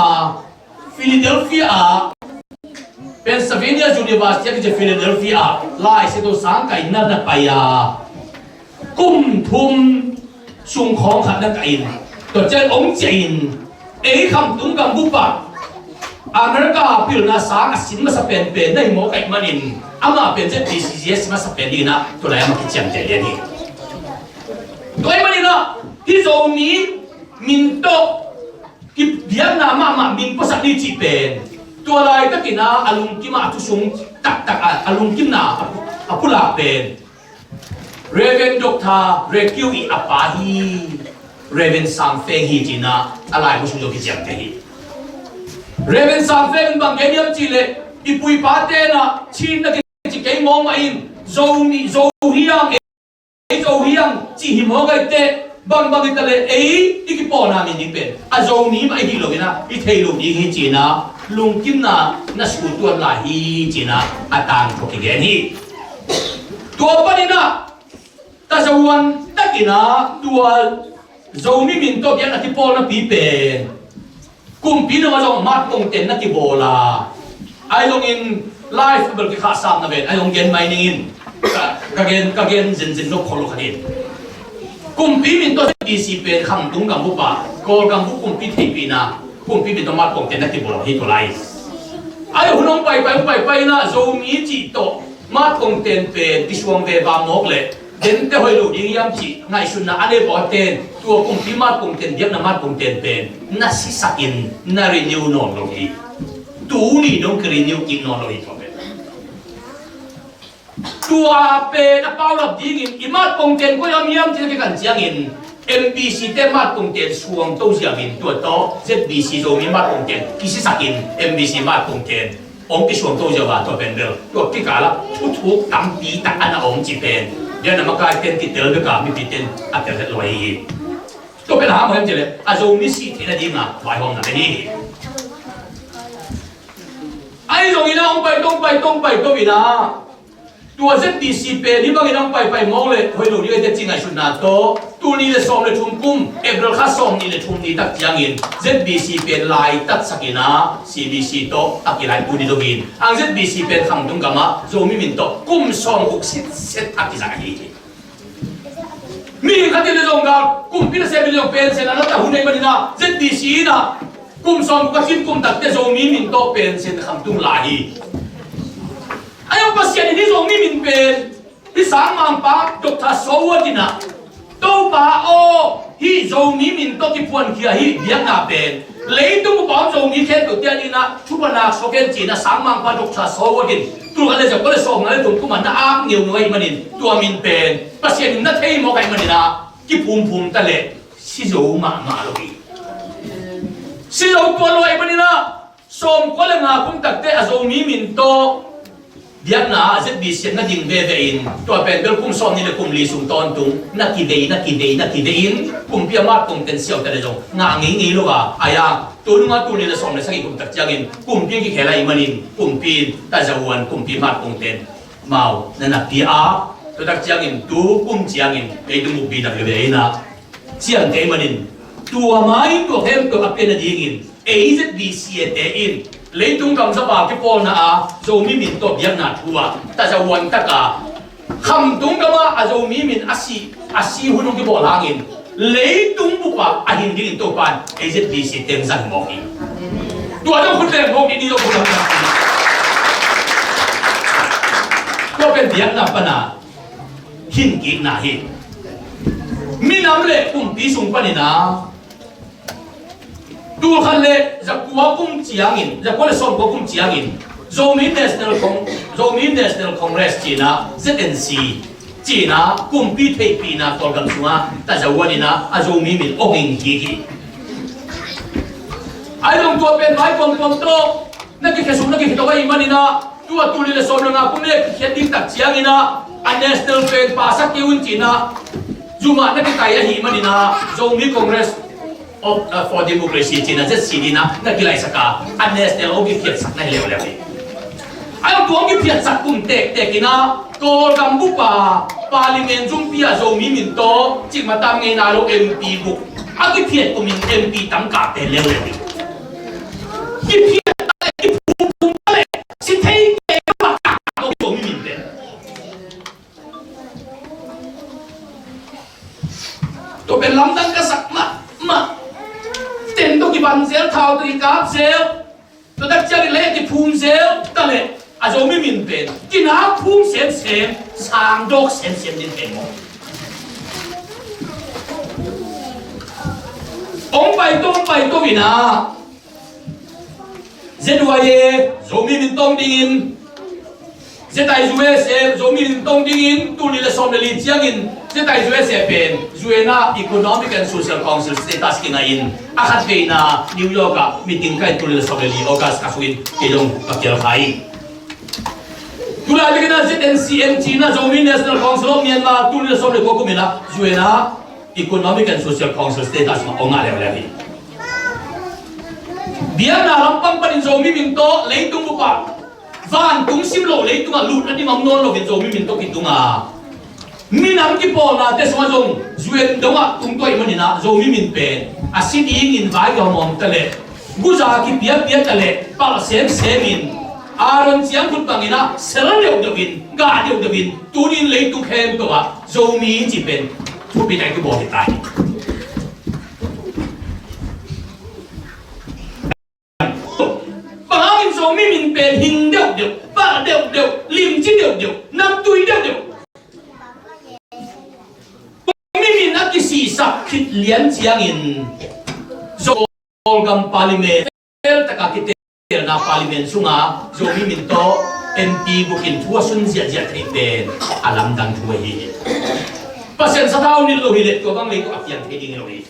Philadelphia ah, Pennsylvania University a kici Philadelphia ah Lai Siangtho sang kai na na pai a, kum thum sung khawng khat na kai in, tua ciang ong ciah in, ei Khamtung gambup ah America pilna sang a sin masa penpen na hi mawk ahih manin amah pen Z B C a sin masa pen dingin ah tua lai amah kiciamteh lian hi. Tua ahih manin ah hih Zomi min tawh kibiakna mahmah min puasak ni cih pen tua laitakin ah a lungkim ah a thusung taktak ah a lungkimna a pulak pen Reverend Doctor Rekiu i a pa hi, Reverend Sang Feng hi, ci-in ah a laibu sung zong kiciamteh hi. Reverend Sang Feng in bang gen hiam cih leh, i pu i pate in ah Chin na kici kei mawk mah in, Zomi, Zo hi hang, ei Zo hi hang cih hi mawk ahih teh, bangbang hi ta leh ei i kipawlna min ding pen a Zomi mah i hih lo in ah i thei lo ding hi, ci-in ah lungkimna na sutuan lai hi, ci-in ah a tangthu kigen hi. Tua panin ah tazawan takin ah tua Zomi min tawh biakna kipawlnapi pen kumpi dong a zong matpongten na kibawl a, ahi zongin live a bel kikhahsam na ven, ahi zong gen mai ning in, ka, ka gen, ka gen zenzen lo khol lo kha ding. Kumpi min tawh Z B C pen Khamtung gambup a Kawlgam bup kumpi theihpihna kumpi min tawh matpongten na kibawl hi tua lai. Ahi hun hong paipai hong paipai in ah Zomi cih tawh matpongten pen kisuang ve va mawk leh dente hoih lo ding hiam cih ngaihsutna a nei pawten tua kumpi matpongten, biakna matpongten pen na sisakin na renew nawn lo hi. Tuni dong ki-renew kik nawn lo hi tua pen. Tua pen a paulap dingin i matpongten koi a om hiam cih na kikan ciangin M B C te matpongten suangto ziau in tua tawh Z B C Zomi matpongten kisisakin M B C matpongten hong kisuangto ziau a, tua pen bel tua kikal ah thuthuk tampi tak a na om cih pen biakna makaite in kitel bek a mipite in a tel het lo ahi hi. Tua pen a hang hiam cih leh a Zomi sih theihna ding a vaihawmna pen hi. Ahi zongin ah hong pai to, hong pai to, hong pai to in ah tua Z B C pen hih bangin hong paipai mawk leh hoih lo ding ahih teh cih ngaihsutna tawh tul nih le sawm le thum kum April kha sawm nih le thum ni tak ciangin Z B C pen laitatsak in ah C B C tawh a kilai, tuni dongin ang Z B C pen Khamtung gam ah Zomi min tawh kum sawm guk sitset a kizang ahi hi. Mihing khat in le zong gal kumpi nasem in le zong pension a na ta hun ahih manin ah Z B C in ah kum sawm guk a cin kum takteh Zomi min tawh pension Khamtung la hi. Ahi zong Pasian in hih Zomi min pen hih sangmangpa Doctor Sowat in ah, Topa aw, hih Zomi min tawh kiphuankhia hih biakna pen leitung bup a om Zomi khempeuh te adingin ah thupha nak suak hen ci-in ah sangmangpa Doctor Sowat in tul khat le za kua le sawm nga le thum kum ah na ak ngeungeu ahih manin tua min pen Pasian in na thei mawk ahih manin ah kiphumphum ta leh si zo mahmah lo hi. Si zo tuan lo ahih manin ah sawmkua le nga kum takteh a Zomi min tawh biakna ah Z B C na ding veve in, tua pen bel kum sawm nih le kum li sung tawntung na kivei, na kivei, na kivei in, kumpi a mat kong ten siau ta le zong ngah ngeingei lo a, ai a, tu nunga tul nih le sawm le sagih kum tak ciangin kumpi kikhel ahih manin, kumpi in tazawan kumpi mat kong ten mau na na pia a, tua tak ciangin tu kum ciangin leitung bukpi dang le ve in a, ciangte manin tua mai tua khempeuh a pia nadingin A Z B C te in leitung gamzapa kipawlna a Zomi min tawh biakna thu ah tazawan taka khamtung gama a Zomi min a si, a si hun hong kibawl hangin leitung bupa a hin dingin Topan A Z B C teng zang mawk hi. Tua dong khut leng mawk hi, ni dong khut leng mawk hi. Tua pen biakna pana hin kikna hi. Minam le kumpi sung panin a, tul khat le zakua kum ciangin, zakua le sawmkua kum ciangin Zomi National Cong-, Zomi National Congress cihna, Z N C cihna, kumpi theihpihna Kawlgam sunga tazawan in a, a Zomi min ong hing hi hi. Ai zong tua pen vai pongpong tawh na kikhia sung na kikhia tawh ahih manin a, tua tul nih le sawm le nga kum le kikhiat ding tak ciangin a, a national pen pasak kei un cihna, zumah na kitai ahih manin a, Zomi Congress of, uh, for Democracy cihna Z C D na na kilaisak a, a national hong kiphiatsak na hi leuleu hi. Ai tua hong kiphiatsak kum tektek in a, Kawlgam bupa Parliament zumpi a Zomi min tawh cikmah tam ngei nai lo M P buk a kiphiat kumin M P tangka pen leuleu hi. Kiphiat ta le, kiphumphum ta le, si thei kei lo a, Zomi min pen. Tua pen lamdang ka sak mahmah. Ten tawh kiban zel, thau tawh kikap zel, tua tak ciangin lei a kiphum zel ta leh a Zomi min pen kinak phum semsem, sang dawk semsem ding pen maw? Ong pai to, ong pai to in a, Z Y A Zomi min tawng dingin, Z I U S A Zomi min tawng dingin, tul nih le sawm le li ciangin Z I U S A pen U N ah Economic and Social Council status kingahin, a khatveina New York ah meeting kai, tul nih le sawm le li August kha sungin kei zong ka kial kha hi. Tulai takin a Z N C M cihna Zomi National Council of Myanmar tul nih le sawm le kua kum in a U N ah Economic and Social Council status mah ong ngah leuleu hi. Biakna lampang panin Zomi min tawh leitung bup ah, vantung sim lo leitungah lutna ding om nawn loin Zomi min tawh kitung a, minam kipawlnate sungah zong U N dongah tung tuah ahih manin a, Zomi min pen a si dingin vai gawm om ta leh, guza kipiapia ta leh, palh semsem in, Aaron ciangkhut bangin a sel deuhdeuh in, gah deuhdeuh in, tuni in leitung khempeuh ah Zomi cih pen thupi tak kibawl hi ta hi. Bang hangin Zomi min pen hing deuhdeuh, palh deuhdeuh, limci deuhdeuh, namtui deuhdeuh, Zomi min a kisihsak khit lian ciangin Kawlgam Parliament, tel taka kitelna Parliament sunga Zomi min tawh M P bukin thu a sun ziahziah theih pen a lamdang thu ahi hi. Pasian sathau nilh lo hi leh tua bang leitung a piang thei ding hi lo hi.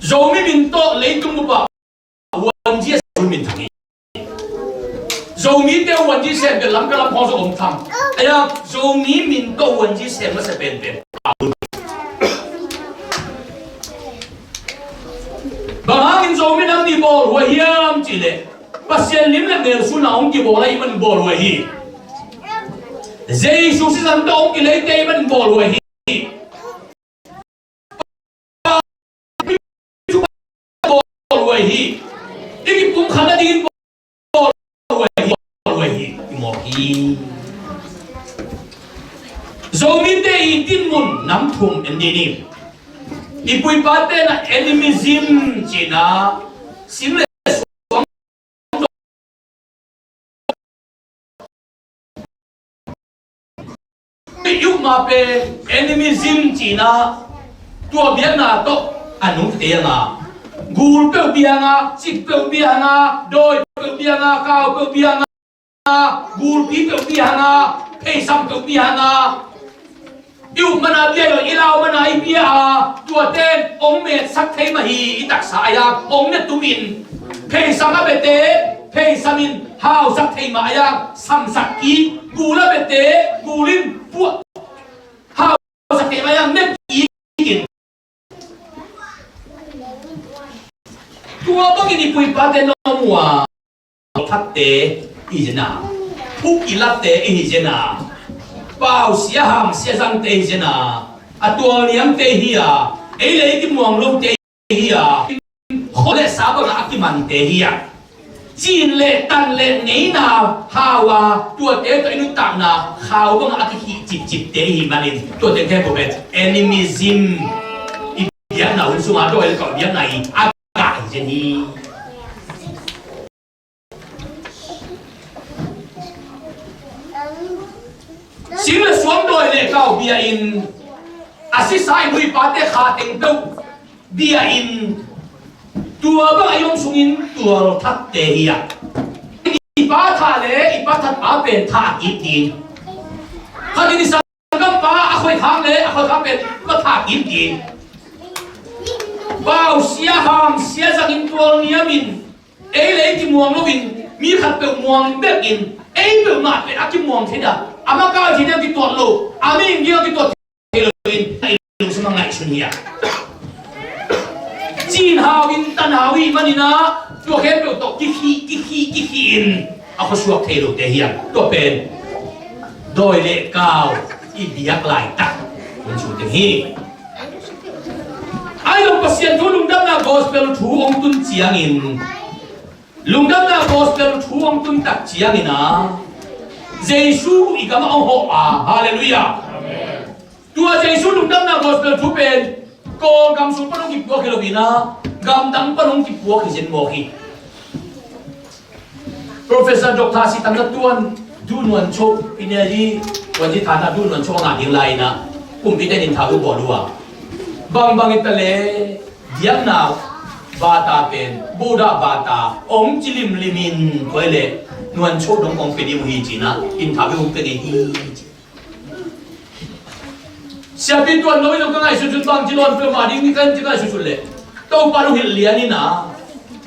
Zomi min tawh leitung bup ah Wanzi a sem min thang hi. Zomite Wanzi sem bel Lamka lam khawng zong om tham. Ahi a, Zomi min tawh Wanzi sem masa penpen. Bang hangin Zomi nam nih bawlhuai hiam cih leh, Pasian lim le mel sun a hong kibawl ahih manin bawlhuai hi. Jesu sisan tawh hong kileite ahih manin bawlhuai hi. Bawlhuai hi. I kipumkhat nadingin bawlhuai hi. Bawlhuai hi. I mawk hi. Zomite i dinmun nam thum en dih ni. I pu i pate na animism cihna, sim le suang, i upna pen animism cihna, tua biakna tawh a nungte a nga. Gul peuh bianga, cik peuh bianga, dawi peuh bianga, kau peuh bianga, gulpi peuh bianga, theisam peuh bianga. I up mana bia lo, i lau mana i bia a, tuate in ong metsak thei mah hi. I taksa a ya ong ne tumin, Pheisam a biate, pheisam in hausak thei mah a, samsak kik. Gul a biate, gul in puah, hausak thei mah a, ne kik in. Tua bangin i pu i pate na om uh a, thatte i hi zen a, phuk i latte i hi zen a, pau sia ham sia zangte i hi zen a, a tualniamte i hi a, ei le ei kimuang lote i hi a, khua le sa bangah a kimante i hi a, cin le tan le ngeina hau a, tuate tawh i nuntakna khau bangah a kikhih cipcipte i hi manin, tuate khempeuh pen animism, i biakna hun sungah dawi le kau biakna i a gah hi zen hi. Sing le suang dawi le kau bia in, a sisa i nu i pate kha teng peuh bia in, tua bang a i om sungin tualthatte hi a, i pa tha le i pa that pa pen tha kik ding. Khat in i sanggampa a khoikhak le a khoikhak pen ma tha kik ding. Pau sia ham sia zangin tualniamin, ei le ei kimuang loin, mi khatpeuh muang bekin, ei peuhmah pen a kimuang thei dah, a makaih thei ding a kituat lo, a mihing ding a kituat thei loin, a i lungsim a ngaihsun hi a. Cin hau in tan hau i hih manin ah, tua khempeuh tawh kikhih, kikhih, kikhih in a khuasuak thei lote hi a. Tua pen dawi le kau i biak laitak hun sung teng hi. Ahi zong Pasian thu, lungdamna gospel thu hong tun ciangin, lungdamna gospel thu hong tun tak ciangin ah, Jesu i gamah hong hawh a, halleluiah. Tua Jesu lungdamna gospel thu pen Kawlgam sung pan hong kipuak hi lo in ah, gamdang pan hong kipuak hi zen mawk hi. Professor Doctor Sitang na tuan, Du Nuan Cho, i ne di, tuan di thana Du Nuan Cho a ngah ding lai in ah, kumpite in interview bawl uh a, bangbang i ta le, biakna bata pen, Buddha bata hong ci limlim in, tua i le Nuan Cho dong hong pe ding uh hi ci in ah, interview hong pe ngei hi ci. Siapi tuan lo i lo ka ngaihsut sut bang ci lawn peuhmah ding hi kan ci ngaihsut sut leh, Topa lo hilh lian in ah,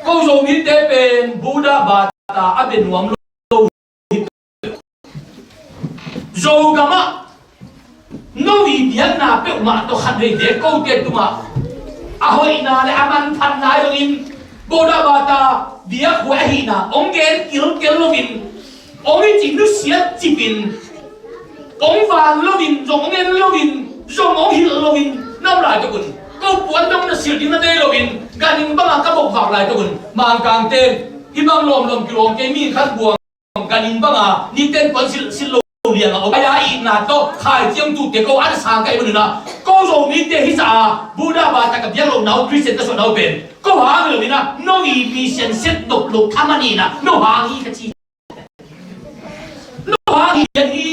ko Zomite pen Buddha bata a bia nuam lo hi. Zogamah no i biakna peuhmah tawh khat veite kote tungah a hoihna le a manphatna hi lo in, Buddha bata biakhuai ahihna hong gen kilkel loin, hong i cih nusiat cipin, hong van loin, zong hong en loin, zong hong hilh loin, nam laitakun ko puan dong na silh ding na nei loin, ganhing banga ka bokvak laitakun, Mangkangte hih bang lawmlawm kilawm kei, mi khat buang ganhing banga niten puan silh, silh lo lianga om a, itna tawh khai ciangtute ko an sang ka hih manun ah, ko Zomite hizah a Buddha bata ka biak lohna uh, Christian ka suahna uh pen ko hang hi lo in ah, no i mission set nop loh kha man in ah, no hang hi ka ci. No hang hi lian hi.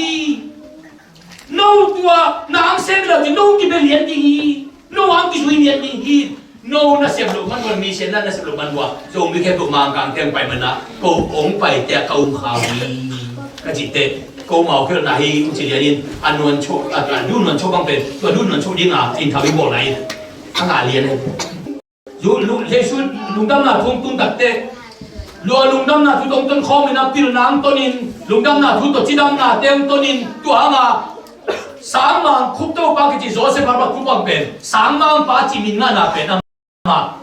No tua na hang sem lo ding, no kibia lian ding hi. No hang kizui lian ding hi. No nasep loh man uh a, mission na nasep loh man uh a, Zomi khempeuh Mangkangte hong pai man ah, ko hong paite ah ka um kha uh hi ka cih teh, ko mau khelhna hi uh ci lian in, a Nuan Cho, a, a Du Nuan Cho bang pen, tua Du Nuan Cho dinga interview bawl lai in, a ngah lian hi. Lu-, lu-, Jesu lungdamna thu hong tun tak teh, lua lungdamna thu tawh hong ton khawm in ah, pilna hong ton in, lungdamna thu tawh cidamnate hong ton in, tua hang a Sangmang Khup Topa kici Joseph Albert Khup Bang pen, Sangmangpa cih min ngahna pen amah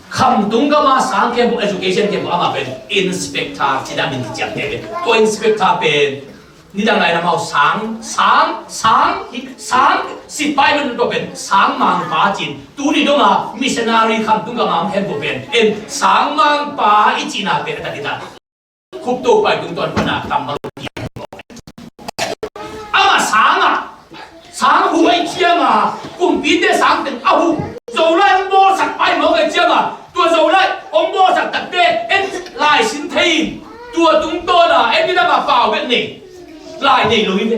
khamtung gama sang khempeuh, education khempeuh amah pen inspector cidam in kiciamte pen. Tua inspector pen nidang lai lamah sang, sang, sang, hi, sang sipai man tua pen Sangmangpa cin. Tuni donga missionary khamtung gama hong khempeuh pen en Sangmangpa i cihna pen a tak hi ta. Khup Topa i tungtawn pana kam bang amah sangah, sang huai cianga kumpite sang teng a huh. Zolai hong bawlsak pai mawk ai cianga, tua Zolai hong bawlsak takte en lai sin thei in, tua tungtawna en nidanga pau bek nei, lai nei lo hi ve.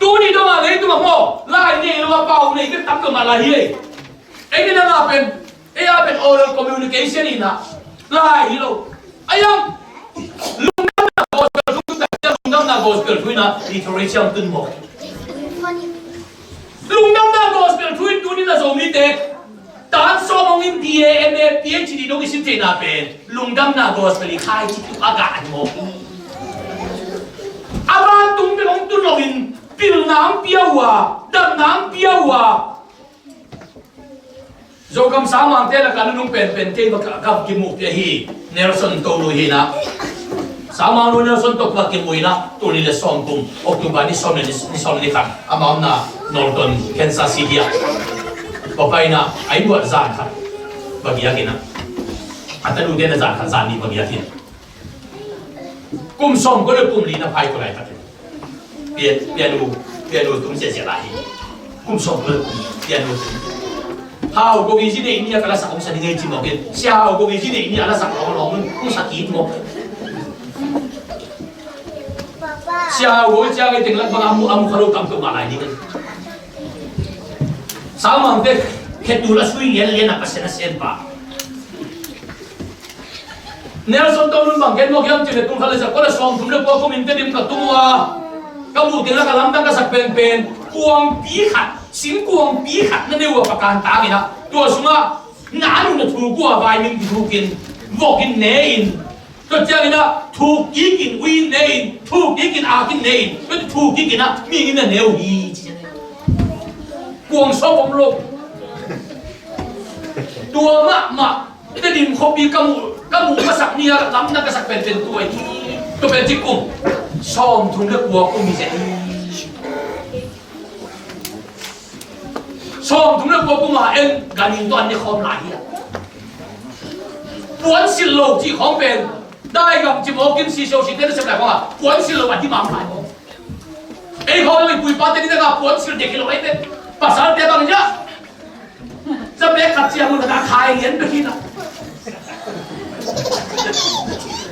Tuni donga leitungah maw, lai nei lo a pau nei bek tam lo mah lai hi ei. En nidanga pen, ei a pen oral communication in ah, lai hi lo. Ayang, lungdamna gospel thu, lungdamna gospel thu in ah literature tun maw. Lungdamna gospel thu in tuni na Zomite tan sawm hong B A, M A, P H D dong i sim theihna pen lungdamna gospel i khaici tuk a gah hi mawk hi. A vantung pen hong tun loin pilna hong pia uh a, damna hong pia uh a, Zogam sangmangte lakah nunung penpen kei va ka, ka kimuh pia hi. Nelson Tolu hi na. Sangmangnu Nelson Tolu va kimuh hi na. Tul nih le sawm kum, October ni sawm le ni, ni sawm le ni khat, ama omna Norton, Kansas City ah va pai na. A inn uah zan khat va giak hi na. A tanute na zan khat zan nih va giak hi na. Kum sawm kua le kum li na phai kua laitakin Pia, pianu, pianu tum ziahziah lai hi. Kum sawm kua le kum pianu tum. Hau Gong i zi neih ni a ka lasak hong sa ding ei ci mawk in, Sia Hau Gong i zi neih ni a lasak lawnglawng un hong sa kik mawk. Sia Hau Gong i ciang ei teng lak bang a mu, a mu kha lo tam peuhmah lai ding. Sangmangte khetul a sui lianlian a Pasian a sen pa. Nelson Tolu in bang gen mawk hiam cih leh, tul khat le za kua le sawmthum le kua kum in Tedim ka tung uh a, ka muh teng lak a lamdang ka sak penpen kuangpi khat, singkuangpi khat na ne uh a, pakan tang in ah, tua sungah na an uh na thuk uh a, vai min kithuk in, vok in ne in, tua ciangin ah thuk kik in ui in ne in, thuk kik in ak in ne in, tua thuk kik in ah mihing in na ne uh hi ci. Kuang sawm om lo. Tua mahmah Tedim khuapi ka muh, ka muh ka sak ni a, lamdang ka sak penpen tua hi. Tua pen cik kum sawmthum le kua kum hi zen hi. Sawmthum le kua kum a en, ganhing tawh an ne khawm lai hi a. Puansilh lo cih khawng pen Daigam ci mawk in, sisio site nasep lai khawng a puansilh lo a dimam lai mawk. Ei khawng i pu i pate ding dang a puansilh dek hi lo ei pen. Pasalte bang hi a, Sa pek khat ciang un a khai lian bek hi na.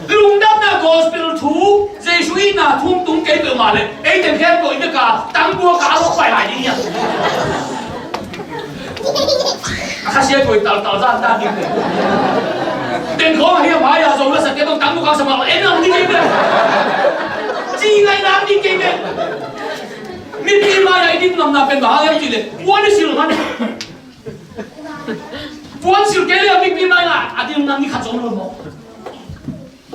Lungdamna gospel thu, Jesu itna thu tung kei peuhmah leh ei teng khempeuh i bek a tangbuak a lok pai lai ding hiam? A khasia koi taltal zan ta ding. Teng khawng a hiam hai a Zo lasate bang tangbuak a sa mah en lam ding kei bek. Ci ngai lam ding kei bek. Mipi mai a i ding ngamna pen bang hang hiam cih leh puan i silh man. Puansilh kei le a mipi mai la a ding nang ni khat zong lo maw?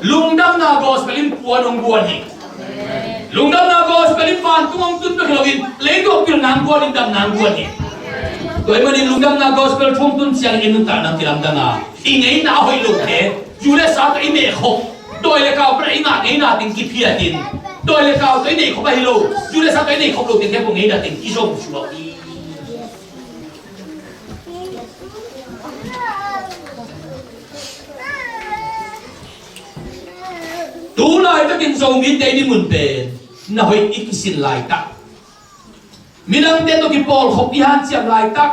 Lungdamna gospel in puan hong guan hi. Lungdamna gospel in vantung hong tun bek hi loin leitung pilna hong guan in damna hong guan hi. Tua ahih manin lungdamna gospel thu hong tun ciangin i nuntakna kilamdang a, i ngeina a hoih lote, zu le sa tawh i neikhop, dawi le kau tawh i ngah ngeina teng kiphiat in, dawi le kau tawh i neikhop ahi lo, zu le sa tawh i neikhop lo teng khempeuh ngeina teng kizom suak hi. Tu laitakin Zomite i dinmun pen na hoih i kisin laitak, midangte tawh kipawlkhop i hanciam laitak,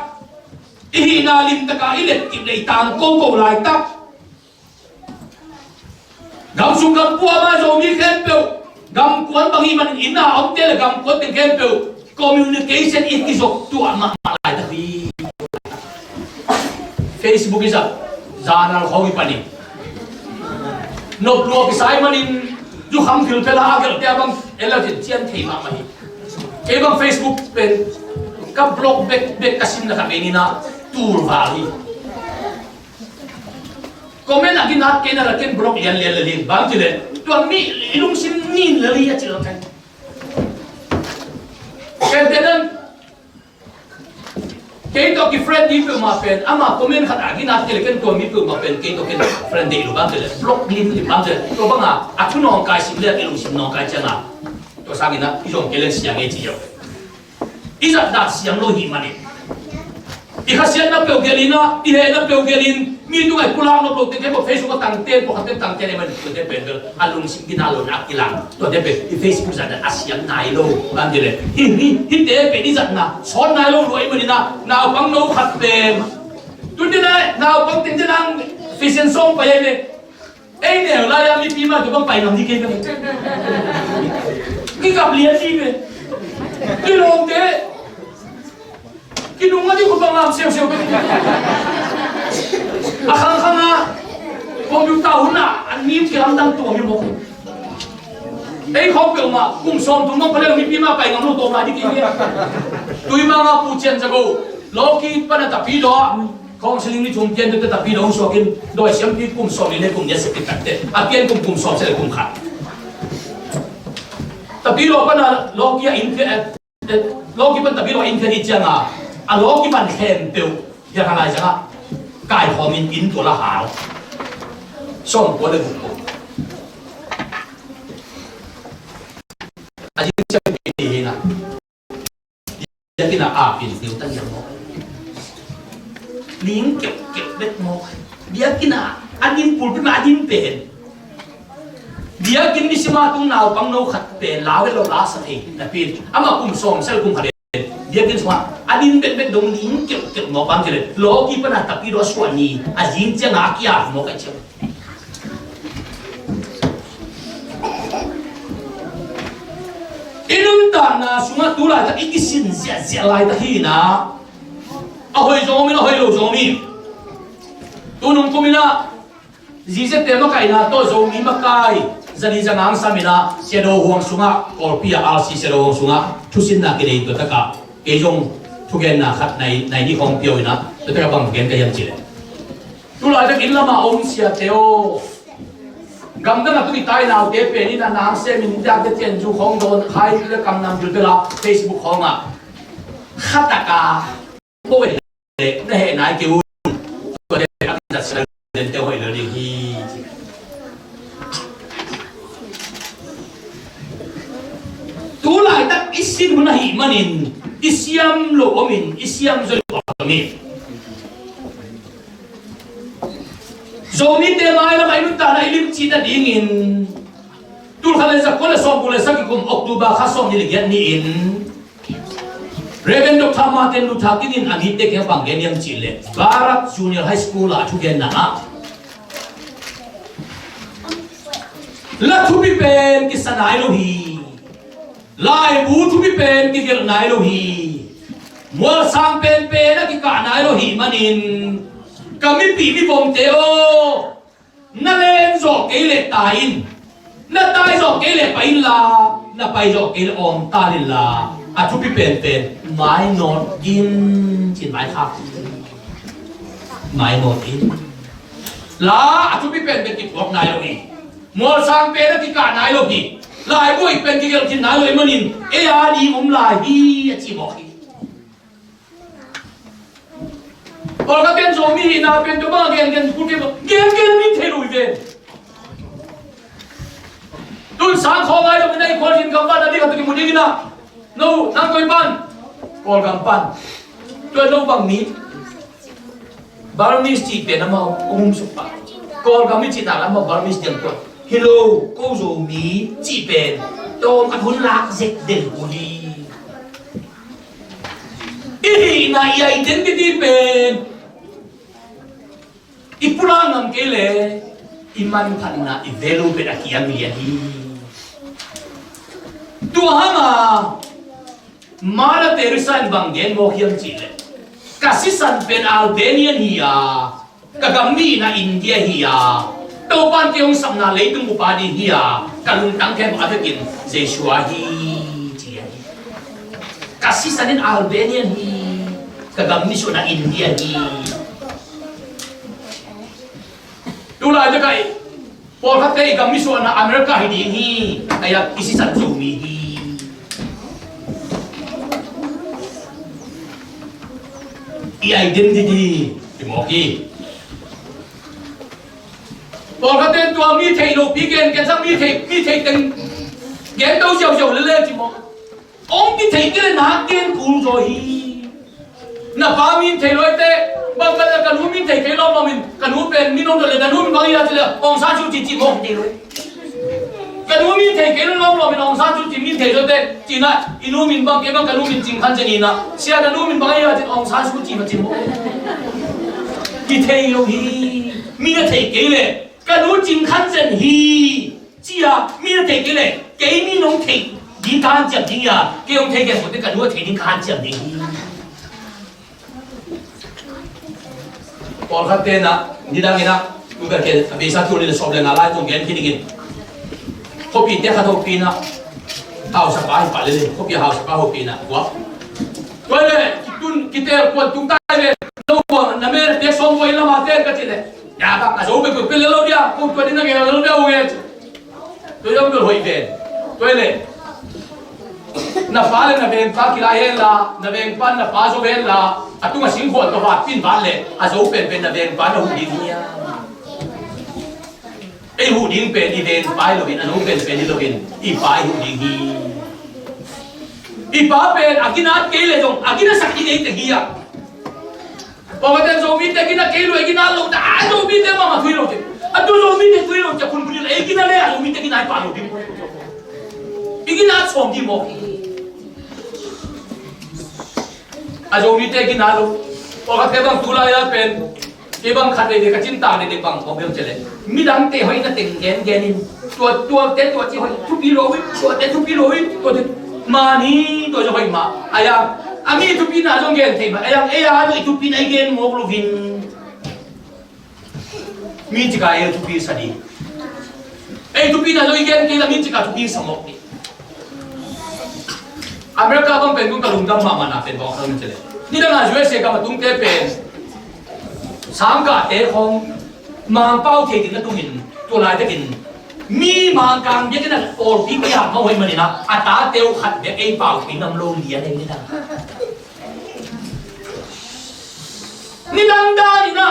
i hihna limtaka i letkip le i tang koko laitak, gam sung gam pua mah Zomi khempeuh, gam kuan bang hih manin inn a omte le gam kuan teng khempeuh communication i kizop tuah mahmah laitak hi. Facebook i zat, zanal khawng i pan hi. Nop lua kisai manin zukham thil phela a gelhte a bang ela cin cian thei mahmah hi. Kei bang Facebook pen ka block bek bek ka simna ka veini na tul val hi. Comment a ginat kei na la ken block lianlian le ling bang ci le tua mi i lungsim nin le li a ci lo kai. Ken te nan kei tawh ki friend ding peuhmah pen ama comment khat a ginat kei le ken tua mi peuhmah pen kei tawh ken friend ding lo bang ci le block lim lim bang ci le tua bang a a thu nawngkai sim le a kei lungsim nawngkai ciang a tua sangin a i zong kei le siang e ci lo. I zat dan siam lo hi manin i khasiatna peuh gelh in ah, i hehna peuh gelh in, mi tungah i pulak nop lo teng khempeuh Facebook a tangten, pawlkhatte tangten e manin tuate pen bel a lungsim ginat lo in a kilang. Tuate pen i Facebook zat dan a siam nai lo. Bang ci le hi, hi, hihte pen i zatna sawt nai lo lua i manin ah, naupang no khat pen tun ding ah naupang teng ding ah fashion sawng pai e le. Ei neu lai-a mipi mah tu bang pai ngam ding kei bek. Kikap lian ding bek. Kilawmte kinung a ding khut bang ngam siausiau bek. A khangkhang a computer hun a an nim kilamdang tuam hi mawk. Ei khawng peuhmah kum sawmthum bang pha leu mipi mah pai ngam lo tawm lai ding kei bek. Tui manga Pu Cian Za Go lawki pan a tapi daw ah Counseling ni thum pian tawh te tapidaw hong suak in, dawi siampi kum sawm nih le kum nih a sep taktak te, a pian kum kum sawm sia le kum khat. Tapidaw pan a lawki a inn phiat, eh, lawki pan tapidaw a inn phiat hi ciang a, a lawki pan khempeuh phiat halai ciang a kaikhawm in inn tua la hau. Sawm kua le guk kua. A inn siampi hi na. Biakinn ah a pin deuh ta hiam maw? Ling keuhkeuh bek maw? Biakinn ah a din, pulpit ah a din pen. Biakinn ni sima tung naupang no khat pen lau vet lo la sa thei napi. Amah kum sawm sia le kum khat pen biakinn sungah a din bekbek dong ling keuhkeuh maw, bang ci le lawki pan a tapidaw a suah ni a zing ciang a kia maw ka ciang. I nuntakna sungah tu laitak i kisin ziahziah laitak hi na. A hoih zong om in, a hoih lo zong om in. Tu nung kum in ah, zizekte makaihna tawh Zomi makai zali za ngang sam in ah, Sia Do Huang sungah, Kawlpi ah R C Sia Do Huang sungah thusinna kinei tua takah kei zong thugenna khat nai, nai ni khawng pia uh in ah, tua takah bang gen ka hiam cih leh, tu laitak inn lamah om siate aw, gamdang a tung i tai naute pen in a nang sem in, diakte cian zu khawng dawn khai le kam nam zu te la Facebook khawng ah khatak a ko ve le na heh nai kei un. Tua te a kizat sia den te hoih lo ding hi. Tu laitak i sin hun ahih manin i siam lo om in, i siam zo lo om in. Zomite mailam a i nuntakna i limcih nadingin tul khat le za kua le sawmguk le sagih kum October kha sawmnih le giat ni-in Reverend Doctor Martin Luther King in a mite kiang bang gen hiam cih leh, Barak Junior High School ah a thugenna ah, la thupi pen kisa nai lo hi. Laibu thupi pen kigelh nai lo hi. Mualsang penpen a kikah nai lo hi manin, ka mipih mivomte aw, na len zawh kei leh tai in, na tai zawh kei leh pai inla, na pai zawh kei leh awm tal inla, a thupi penpen mainawt in, cin mai khak, mainawt in. La a thupi penpen kithuak nai lo hi. Mualsang pen a kikah nai lo hi. Laibu pen kigelh khin nai lo hi manin, ei a ding om lai hi a ci mawk hi. Pawlkhat pen Zomi hihna pen tua bang a gengen kul kei maw? Gengen mi thei lo hi ven. Tun sang khawng ai lo mi na i khualzin gam pan a ding a tu kimu ding in a. No, nang koi pan? Kawlgam pan. Tua no bang mi? Burmese cih pen amau um suk pah. Kawlgam i cihna lam amau Burmese diam tua. Hi lo, ko Zomi cih pen tawm a hun lak zek den uh hi. I hihna, i identity pen i pulak ngam kei leh i manphatna, i value pen a kiam lian hi. Tua hang a Mother Teresa in bang gen mawk hiam cih leh, ka sisan pen Albanian hi a, ka gam mi na India hi a, Topa'n kei hong sapna leitung bup a ding hi a, ka lungtang khempeuh a vekin Jesu a hi, ci hi. Ka sisan in Albanian hi, ka gam mi suahna India hi. Tu laitak ah pawlkhatte i gam mi suahna America hi ding hi, a yak i sisan Zomi hi. I identity i mawk hi. Pawlkhatte tua mi thei lo pi gen, ken sang mi thei, mi thei teng gen to ziauziau lele ci mawk. Hong kithei kei leh nak gen kul zaw hi. Na pa min thei lo te, bang ka, ka nu min thei kei lawmlawm in, ka nu pen min hong dot leh, na nu min bang hi a ci leh, Aung San Suu Kyi ci mawk thei lo. Ka nu min thei kei lawmlawm in, Aung San Suu Kyi min thei lo te, ci na, i nu min bang kei bang ka nu min Cing Khan Sen hi na, sia na nu min bang hi a ci Aung San Suu Kyi mah ci mawk. Kithei lo hi, mi na thei kei leh, ka nu Cing Khan Sen hi. Ci a, mi na thei kei leh, kei mi nong thei ding ka hanciam ding hi a, kei hong thei gen kote ka nu a thei ding ka hanciam ding hi. Pawlkhatte na, nidang in a, tu bel ken, a beisa tul in a sawm le nga lai tong gen khin dingin. Khuapi te khat hopih na, hausapa hi pah lele, khuapi hausapa hopih na, kua. Tua leh, kitun, kitel kuan tung tai leh, lo bang na me na te sawm buai lama te ka ci le. Ya bang a zo peuhpeuh pe le lo dia, ko tua ding na ngel lo dia u nge ci. Tua zong bel hoih ven. Tua le na pa le na vengpa kilai hen la, na vengpa na pa zo hen la, a tung a singkhual ka vat pin vat le a zo penpen na vengpa na huh ding hi a. Ei huh ding pen i vengpa hi loin, a no penpen hi loin i pa i huh ding hi. I pa pen a ginat kei le zong a ginasak ding ei te hi a. Pawlkhatte Zomite gina kei lo, ei gina lo ta, a Zomite mama thui lo te. A tu Zomite thui lo te, kun kun ei gina le a Zomite gina i pa lo ding. I gina sawm ding maw. A Zomite gina lo. Pawlkhatte bang tu lai a pen. Kei bang khat veve ka cin tak dede bang kong bel cele. Midangte hoih na teng gen gen in. Tua, tuate tua ci hoih thupi lo in, tuate thupi lo in, tuate mani tua ci hoih mah. Ayang, a mi thupi na zong gen thei mah. Ayang, ei a zong i thupi na i gen mawk lo vin. Mi cika ei thupi sa di. Ei thupi na zong i gen kei la mi cika thupi sa mawk di. America bang pen tung ka lungdam mahmah na pen bawk hang cele. Nidang a U S A ka matungte pen. Sangkahte khong Mangpau thei ding na tungin tua laitakin mi Mangkang biakinn a pawlpi pia mah hoih manin a, a tate uh khat bek ei pau thei nam lo lian ei nidang. Nidang dan in a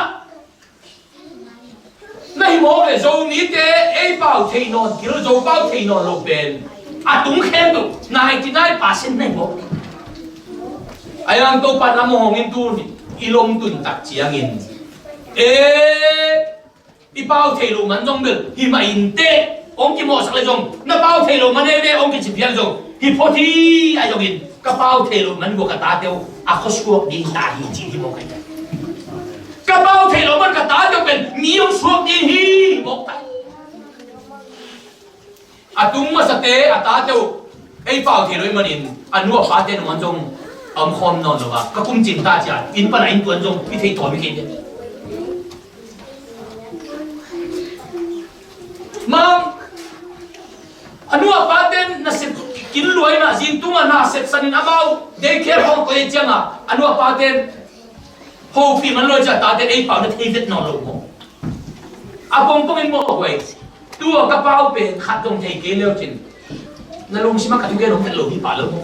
na hi mawk le Zomite ei pau thei nawn kil, Zo pau thei nawn lo pen a tung khempeuh ninety nine percent na hi mawk. A yang Topa na mawng in tun i lom tun tak ciangin e I pau thei lo man zong bel hi mah inteh, hong kimawhsak le zong, na pau thei lo man ei ve hong kici pian zong hi phot hi. Ahi zongin ka pau thei lo man gua ka tate uh a khuasuak ding ta hi ci hi mawk ahi. Ka pau thei lo man ka tate uh pen mi hong suak ding hi mawk ta. A tung masate a tate uh ei pau thei lo ahih manin a nu a pate nungah zong a om khawm nawn lo a, ka kum cin ta ciah inn pan a inn tuan zong i thei tawm hi kei ve. Mang a nu a pate nasep kin luaina zing tungah nasep sanin amau daycare hong koih ciangah a nu a pate hopih man lo ciah tate ei pau na thei vet nawn lo maw? A pongpongin mawh huai. Tua ka pau pen khat dong thei kei leu cin na lungsim ah ka thugen hong vet lo hi pah lo maw?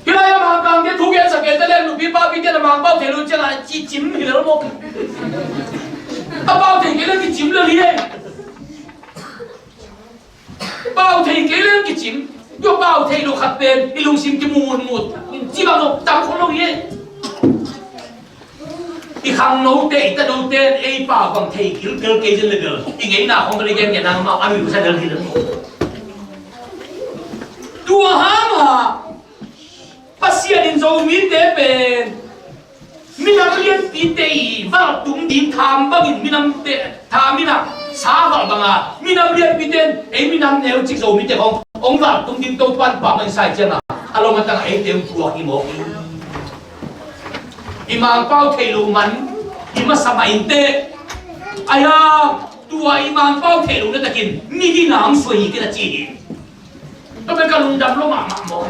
Hi lai a Mangkang te thugen sak kei te leng nupi papi te na Mangpau thei lo ciang a cicim hi lo maw? A pau thei kei leng kicim lo hi ei. Pau thei kei leng kicim. Tua pau thei lo khat pen i lungsim kimunmut ci bang lo tam khol lo hi ei. I khangnote i tanote ei pau bang thei kilkel kei zen le bel i ngeina khong bel i gen ngen nang mau a mi usa del hi lo. Tua hang a Pasian in Zomite pen minam lianpite i valtum ding tham bangin minamte tham in a sa val banga minam lianpite in ei minam neucik Zomite hong hong valtum ding Topan pamang sai cianga a lo matang a eite hong puak hi mawk hi. I Mangpau thei lo man i masa mah inteh. Aia tua i Mangpau thei lo na takin mi dina hong suai hi kei na ci hi. Tua pen ka lungdam lo mahmah maw?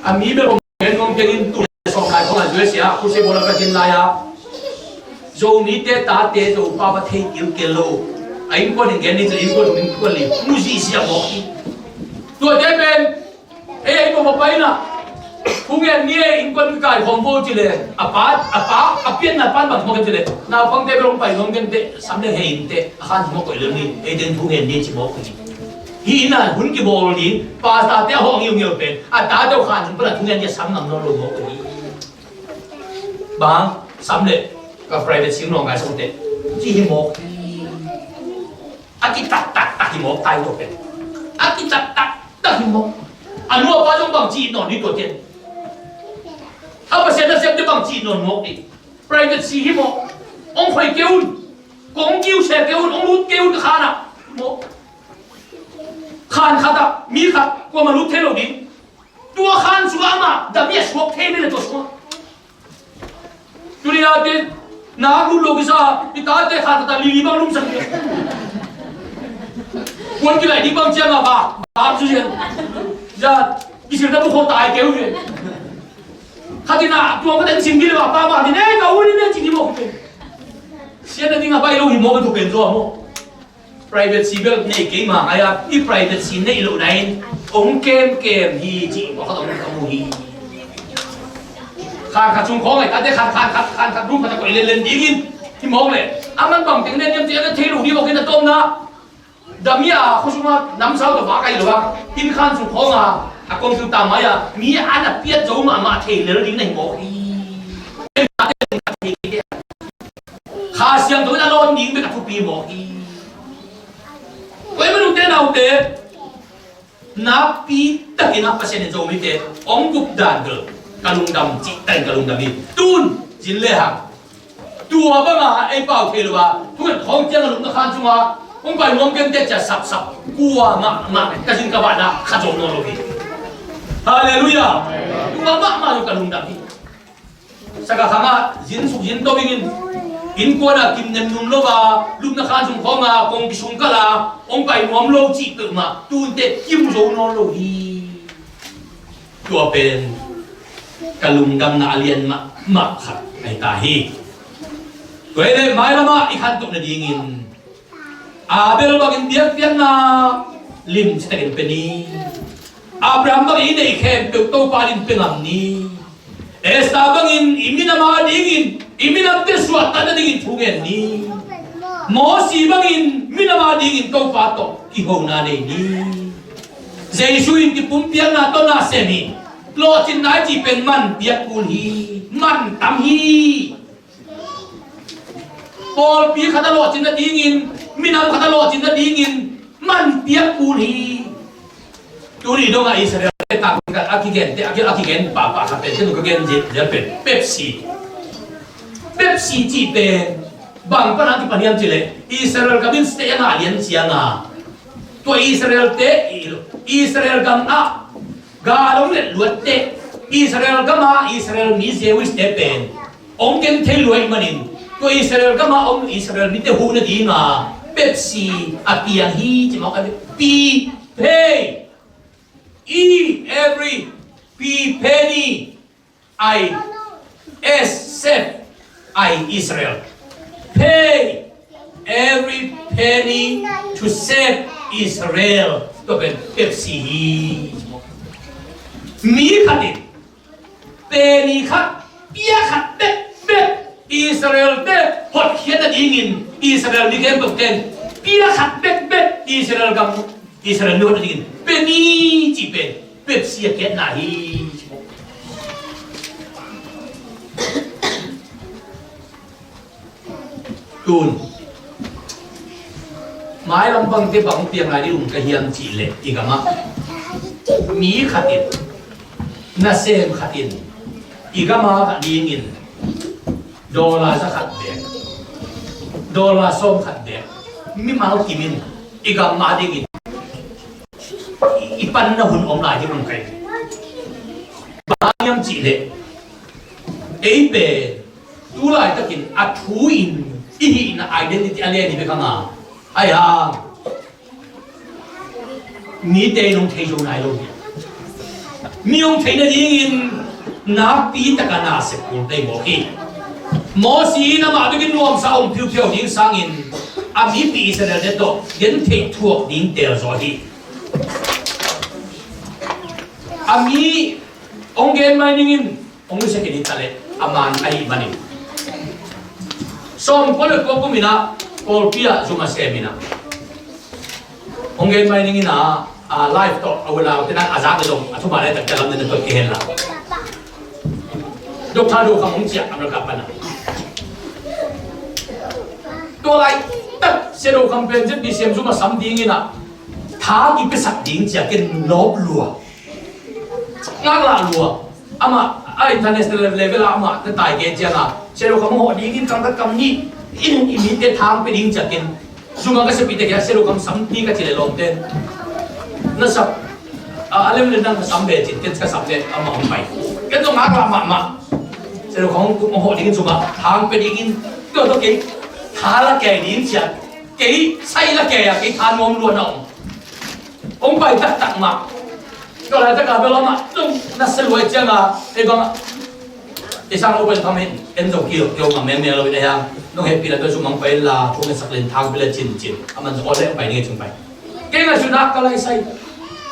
A mi bel hong gen nuam kei in tu sawm lai khong a U S A a khusia bawla ka cin lai a Zomite tate Zopa va thei kilkel lo. A innkuan in gen ni cu innkuan in innkuan li mu zihziah maw? Tuate pen Ei, ei, ko va pai na. Phung en ni ei, innkuan kaikhawm vo ci le. A pa, a pa, a pianna pan bang mawk ci le. Naupangte bel hong pai nuam kei inteh, sam le hei inteh. A khan mawk koih lel ni. Ei ten phung en ni ci mawk ni. Hi ina hun kibawl ni. Pastor te a hawng ngiungeu pen a tate uh khan hun pala phung en ni a sam ngam nawn lo mawk ni. Bang sam le ka private sing lawng kai sawng te ci hi mawk. A kitaktak tak hi mawk tai tua pen. A kitaktak tak hi mawk. A nu a pa zong bang ci nawn ni tua ten. A Pasian nasepte bang ci nawn mawk ni. Private si hi mawk. Hong khoi kei un. Kong kiu se kei un. Hong lut kei un ka khan ah. Mawk. Khan khat ah mi khat kuamah lut thei lo ding. Tua khan sungah amah dami a suak thei ni le tua sungah. Tuni a tin na lut lo kisa i tate khan khat ah lili bang lumsak ni. Puan kilai ding bang ciang a ba ba su sian. Zat, i sil ta bu kho tai keu ve. Khatina tuang ka ten sim dile ba pa ba ni ne ka u ni ne ci ni mo. Sia na ding a bai lo hi mo ka tu pen zo mo. Privacy bel nei kei mah ngai a, i privacy nei lo na in ong kem kem hi ci mawk a, ong ka mu hi. Khan khat sung khawng ai ta te khan khan khat khan khat room khat a koih len len ding in hi mawk le. A man bang teng nen niam ci a na thei lo ding mawk in a tawmna. Dam hi a khua sung a namsau tawh vak ai lo a, inn khan sung khawng a, a kong tu ta mai a mi a na piat zo mahmah thei lel ding na hi mawk hi. Kha Siangtho in a lawn ding bek a thupi mawk hi. Tua ahih manin ute naute, nakpi takin a Pasian in Zomite hong gup dan bel ka lungdam cih takin ka lungdam hi. Tun zin le hang tua banga ei pau thei lo a, thunget khawng ciang a lupna khan sungah hong pai nuam kente cia sapsap kua mahmah ka zin ka vahna kha zom nawn lo hi. Halleluiah. Tua mahmah lo ka lungdam hi. Saka khangah zin suk zin to bingin innkuan a kim nem num lo a, lupna khan sung khawng a kong kisung kal a hong pai nuam lo cih peuhmah tunte kim zo nawn lo hi. Tua pen ka lungdamna a lian mahmah khat ahi ta hi. Tua hi leh mailamah i khantoh nadingin Abel bangin biakpiakna lim citakin pe ni. Abraham bangin i neih khempeuh Topa in pe ngam ni. Esther bangin i minam a dingin i minamte suahtak nadingin thu ngen ni. Mosi bangin minam a dingin Topa tawh kihona nei ni. Jesu in kipumpiakna tawh nasem hi. Lawhcinna i cih pen man piak kul hi. Man tam hi. Pawlpi khat a lawhcin nadingin, minam khat a lawhcin nadingin man piak kul hi. Tuni dongah Israel te tak a kigen te, a ki- a kigen pahpah khat pen, ken ka gen zel pen Pepsi. Pepsi cih pen bang pan a kipan hiam cih leh Israel gam in state a ngah lian ciangin, tua Israel te, Israel gam ah gal hong let luat teh Israel gam ah Israel mi Jewish te pen hong ken thei lua ahih manin, tua Israel gam ah om Israel mite huh nadingin Pepsi a piang hi ci mawk a, P, pay, E, every, P, penny, I, S, save, I, Israel. Pay every penny to save Israel. Tua pen Pepsi hi. Mi khat in penny khat, pia khat bekbek Israel te hotkhiat nadingin, Israel mi khempeuh ten pia khat bekbek Israel gam, Israel mi hotkhiat nadingin penny cih pen Pepsi a khiatna hi. Tun mailam bangte bang piang lai ding um ka hiam cih leh, i gam ah mi khat in, nasem khat in i gam ah khat dingin dollar za khat bek, dollar sawm khat bek mimal kim in i gam ah dingin i, i panna hun om lai ding um ka hi. Bang hiam cih leh ei pen tu laitakin a thu in i hihna identity a lian hi bek hang a, ahi hang mite in hong thei zo nai lo hi. Mi hong theih nadingin nakpi taka na sep kul tei mawk hi. Mosi in amah bekin nuamsa om phiuphiau ding sangin a mipi Israel te tawh gentheih thuak ding teel zaw hi. A mi hong gen mai ningin hong nusia kei ding ta leh a man ahih manin, sawmkua le kua kum in ah pawlpi ah zum a sem in ah, hong gen mai ningin ah, a life tawh a ulaute na a zak le zong a thuman le takte lam nena tawh kihen la. Doctor Do Kham hong ciah America pan ah, tua laitak Sia Do Kham pen Z B C M zum a sam dingin ah tha kipiasak ding ciah ken lawp lua, ngaklah lua. Amah a international level ah amah na tai kei ciangin Sia Do Kham hong hawh dingin kam khat kam nih in i mite thang pia ding ciah ken, zum a ka siapite kiangah Sia Do Kham sam ni ka cih leh lawmte na sap a, a lem le nang ka sam ve cin, ken ka sam ve amah hong pai. Ken zong ngaklah mahmah. Sia Do Kham hong hawh dingin zum a thang pia dingin, tua tawh kei tha la kei ding ciah, kei sai la kei a, kei tha nuam lua na om. Hong pai taktak mah. Tua laitak a bel amah nong na sia luai ciang a, ei bang a, ei sang lo pen tham in en zo kil kio ngam mengmeng lo in ei hang, nong hehpihna tua sumang pai la, kong e sak len thang pi le cin cin a man zo aw leng pai ni cin pai. Kei ngaihsutna ka lai sai.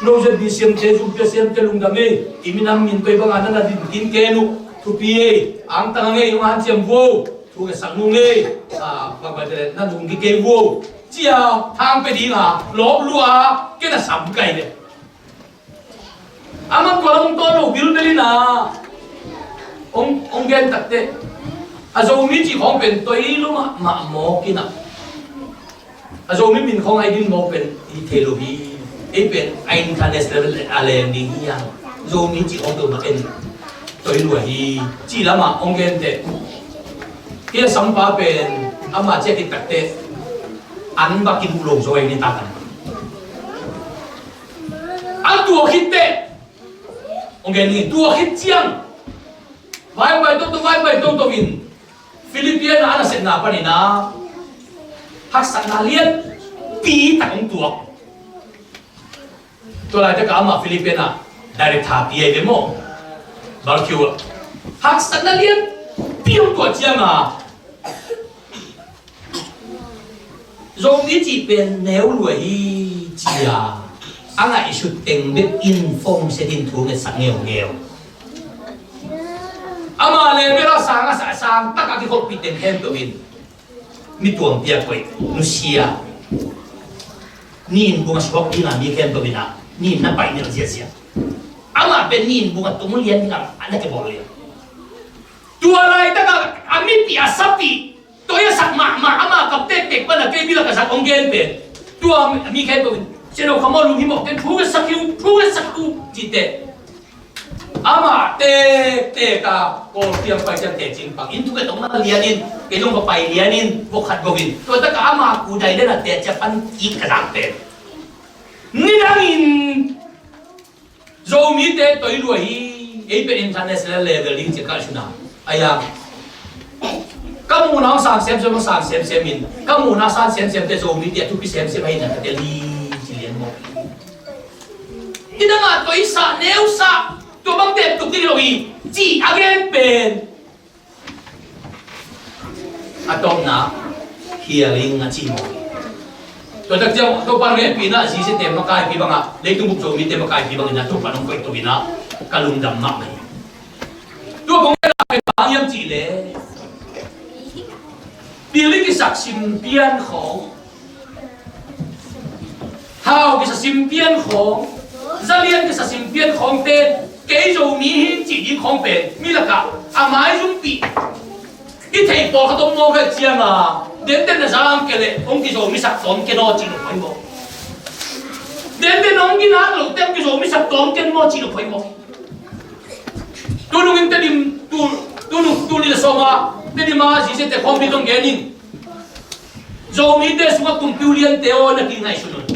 No Z B C M te, zum pia siam te lungdam ei. I minam min tua i bang a na na din tin ken uh, thupi ei, angtang ei, hong hanciam vuo. Thu ka sak nung ei, a, bang bai te le, na nung ki kei vuo. Cia, thang pe ding a, lop lua, kei na sam kai le. A man tua hong tawn lo bilbel in a, hong, hong gen takte. A Zomi cih khawng pen toi lo mahmah mawk in a. A Zomi min khawng a i din mawk pen hi thei lo hi. Ei pen a international a leng ding hi a. Zomi cih khawng tua mah en toi lua hi. Cih lamah hong gen teh. Kei a sampa pen ama ciah kik takte. An bak in uh lo zo ei ni ta kan. A tua khit teh. Hong gen ni tua khit ciang. Vai pai toto, vai pai toto in. Philippine a na sepna panin a haksatna lianpi tak hong tuak. Tua laitak a amah Philippine a director pi ei ve maw? Barkiu a haksatna lianpi hong tuak ciang a Zomi cih pen neu lua hi cia a ngaihsut teng bek in phone set in thu ngetsak ngeungeu. Ama le bel a sang a sa, sang tak a kikhopih teng khempeuh in mi tuampi a koih, nusia. Ni in bung a suak ding a mi khempeuh in a, ni in na paih nel ziazia. Amah pen ni in bung a tung lian ding a na kibawl lian. Tua laitak a, a mipih a sapih Tua i a sak mahmah ama kam tektek pan a kei bil a ka sak hong gen pen. Tua mi khempeuh in, "Sia no khamawh lum hi mawk ten thu ka sak hi uh, thu ka sak hi uh," ci teh. Ama tektek a Kawlpi a pai ciang teh cing pang in thu ka tong a lian in, kei zong ka pai lian in, vok khat go in. Tua tak a ama ku dai den a teh cia pan kik ka sak pen. Nidang in Zomite toi lua hi, ei pen international level ding ci ka suna. Aya. Ka muhna hong sang semsem, hong sang semsem in. Ka muhna sang semsem te Zomite a thupi semsem ahi na ka tel hi ci lian mawk. Nidang a toisah, neusah, tua bang tep tuk ding lo hi, ci a gen pen. A tawpna, healing a ci mawk hi. Tua tak ciang, Topa hong hehpihna, Zisite makaipi bangah, leitung bup Zomite makaipi bangin a Topa hong koih tuk in a, ka lungdam mahmah hi. Tua kong gen a pen bang hiam cih leh, building kisak sim pian khawng, Hau kisa sim pian khawng, zalian kisa sim pian khawng pen, kei Zomi hi cih ding khawng pen, mi lakah a maizumpi i theih pawlkhat om mawk a ciang a, denden na zang kei leh hong kizomi sak tawm ken aw cih lo poi maw? Denden hong kinak lo teng kizomi sak tawm ken maw cih lo poi maw? Tunung in Tedim, tu, tunung, tuni le sawm a Tedim a Zisite khawmpi zong gen in. Zomite sungah kumpi uliante aw, na kingaihsun un.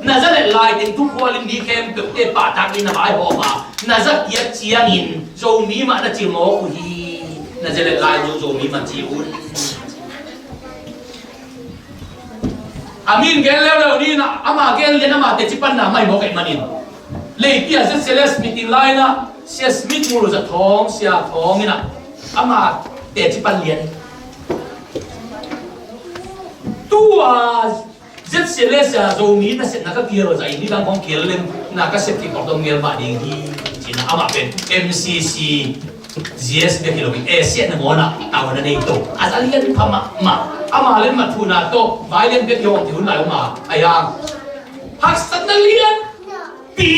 Na za le lai teng thukhual in mi khempeuhte pahtak in na vaihawm a, na za kiat ciangin Zomi mah na ci mawk uh hi. Na za le lai zong Zomi mah ci un. A min gen leuleu ni in a, ama gen lian ama teci panna mai mawk ahih manin. Leipi a Z C L S meeting lai in a, Sia Smith Mulu za thawng, sia thawng in a, ama teci pan lian. Tua Z C L S a Zomi nasepna ka kihel zah in, nidang kong kihel leng na ka sep kik kawk dong ngel mah ding hi. Cina amah pen M C C, Z S bek hi lo in, Asia nangawn ah tauna nei to. A za lian pha mahmah. Ama leng mat thuna tawh vai lian bek hi hong ti hun lai om a, a yang haksatna lian pi.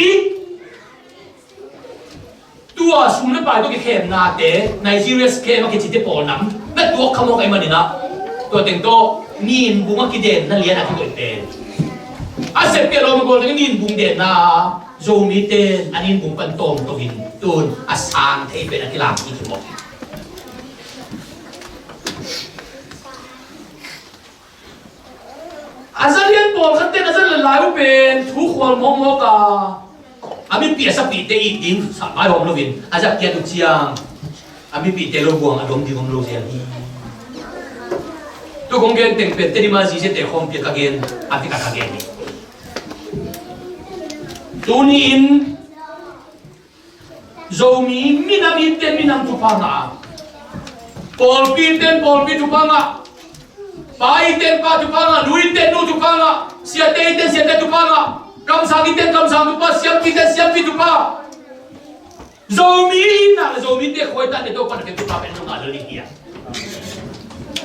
Tua sum le pai tawh kikhemnate, Nigeria scam a kicite pawl nam na tuak kha mawk ahih manin ah, tua teng tawh ninbung a kidenna lian a kikoihte a sep pia lawm a gual teng ninbung denna a Zomite a ninbung pan tawm tawh in tun a sang thei pen a kilam kik hi mawk hi. A za lian pawlkhat ten a za le lai uh pen thu khual mawkmawk a, a mipih a sapihte it ding sa vaihawm loin a za kiat uh ciang a mipihte lo buang a dom ding om lo zel hi. Tu kong gen teng pen Tedim a Zisite khawmpi a ka gen a tika ka gen hi. Tuni-in Zomi minam ite minam thupha ngah a, pawlpi ite pawlpi thupha ngah, pa ite pa thupha ngah, nu ite nu thupha ngah, siate ite siate thupha ngah, kamsang ite kamsang thupha, siampi ite siampi thupha. Zomi ina le Zomite khuaitah ne Topa na khe thupha pen nong ngah lo ni hia.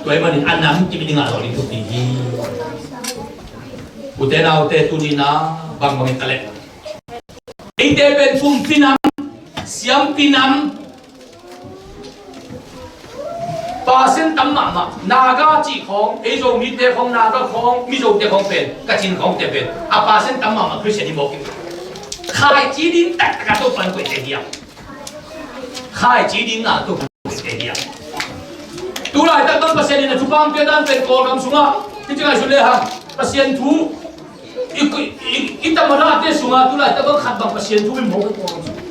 Tua ahih manin a nam kim i ngah lo ni thupi hi. Ute naute, tuni-in ah bangbang i ta leh, eite pen kumpinam, siampinam, percent tam mahmah. Naga cih khawng, ei Zomite khawng, Naga khawng, Mizote khawng pen, Kachin khawngte pen a percent tam mahmah Khristian hi mawk hi. Khaici ding taktak a Topa in koihte hi a, khaici ding a Topa in koihte hi a. Tulaitak bang Pasian in a thupha pia dan pen Kawlgam sungah, hih ciang ngaihsun le hang, Pasian thu i, i, i, i tamadate sungah tulaitak bang khat bang Pasian thu i mawk hi Kawlgam sungah.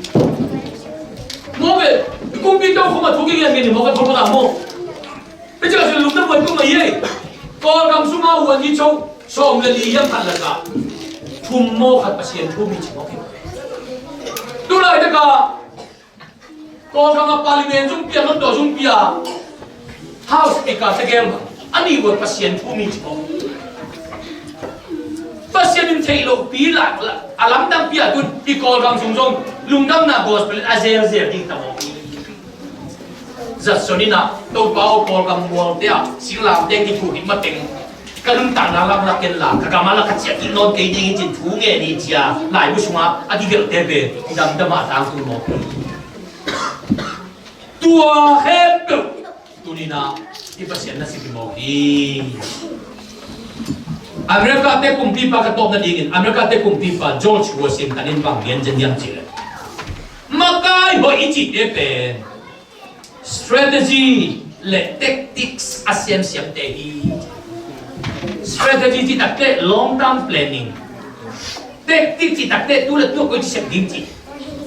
Mawk hi, i kumpi tokhom a thu kingen ngen i mawk hi, Kawlgam mawk. Hih ciang ngaihsun lungdam huai kum a hi ei. Kawlgam sungah huan i cho sawm le li hiam khat lakah thum maw khat Pasian thu mi ci mawk hi. Tulaitak a Kawlgam a Parliament zong pia, London zong pia, House Speaker tegel mah a nih uh a Pasian thu mi ci mawk. Pasian in theih lohpi lak a lamdang pia tun i Kawlgam sung zong lungdamna gospel in a zelzel ding ta mawk hi. Zatson in ah, Topa aw, Kawlgam mualte ah singlamteh kiphuh hi mateng ka nuntakna lamlak ken la, ka gam a la ka ciah kik nawn kei ding hi ci-in thu ngen hi ci-a laibu sungah a kigelhte pen i damdam a tangtung mawk hi. Tua khempeuh tuni-in ah i Pasian nasep hi mawk hi. America-te kumpipa ka tawp nadingin, America-te kumpipa George Washington in bang gen zen hiam cih leh, makai hoih i cihte pen strategy le tactics a semsiamte hi. Strategy cih takteh long term planning. Tactic cih takteh tu le tu a koi ci sep ding cih.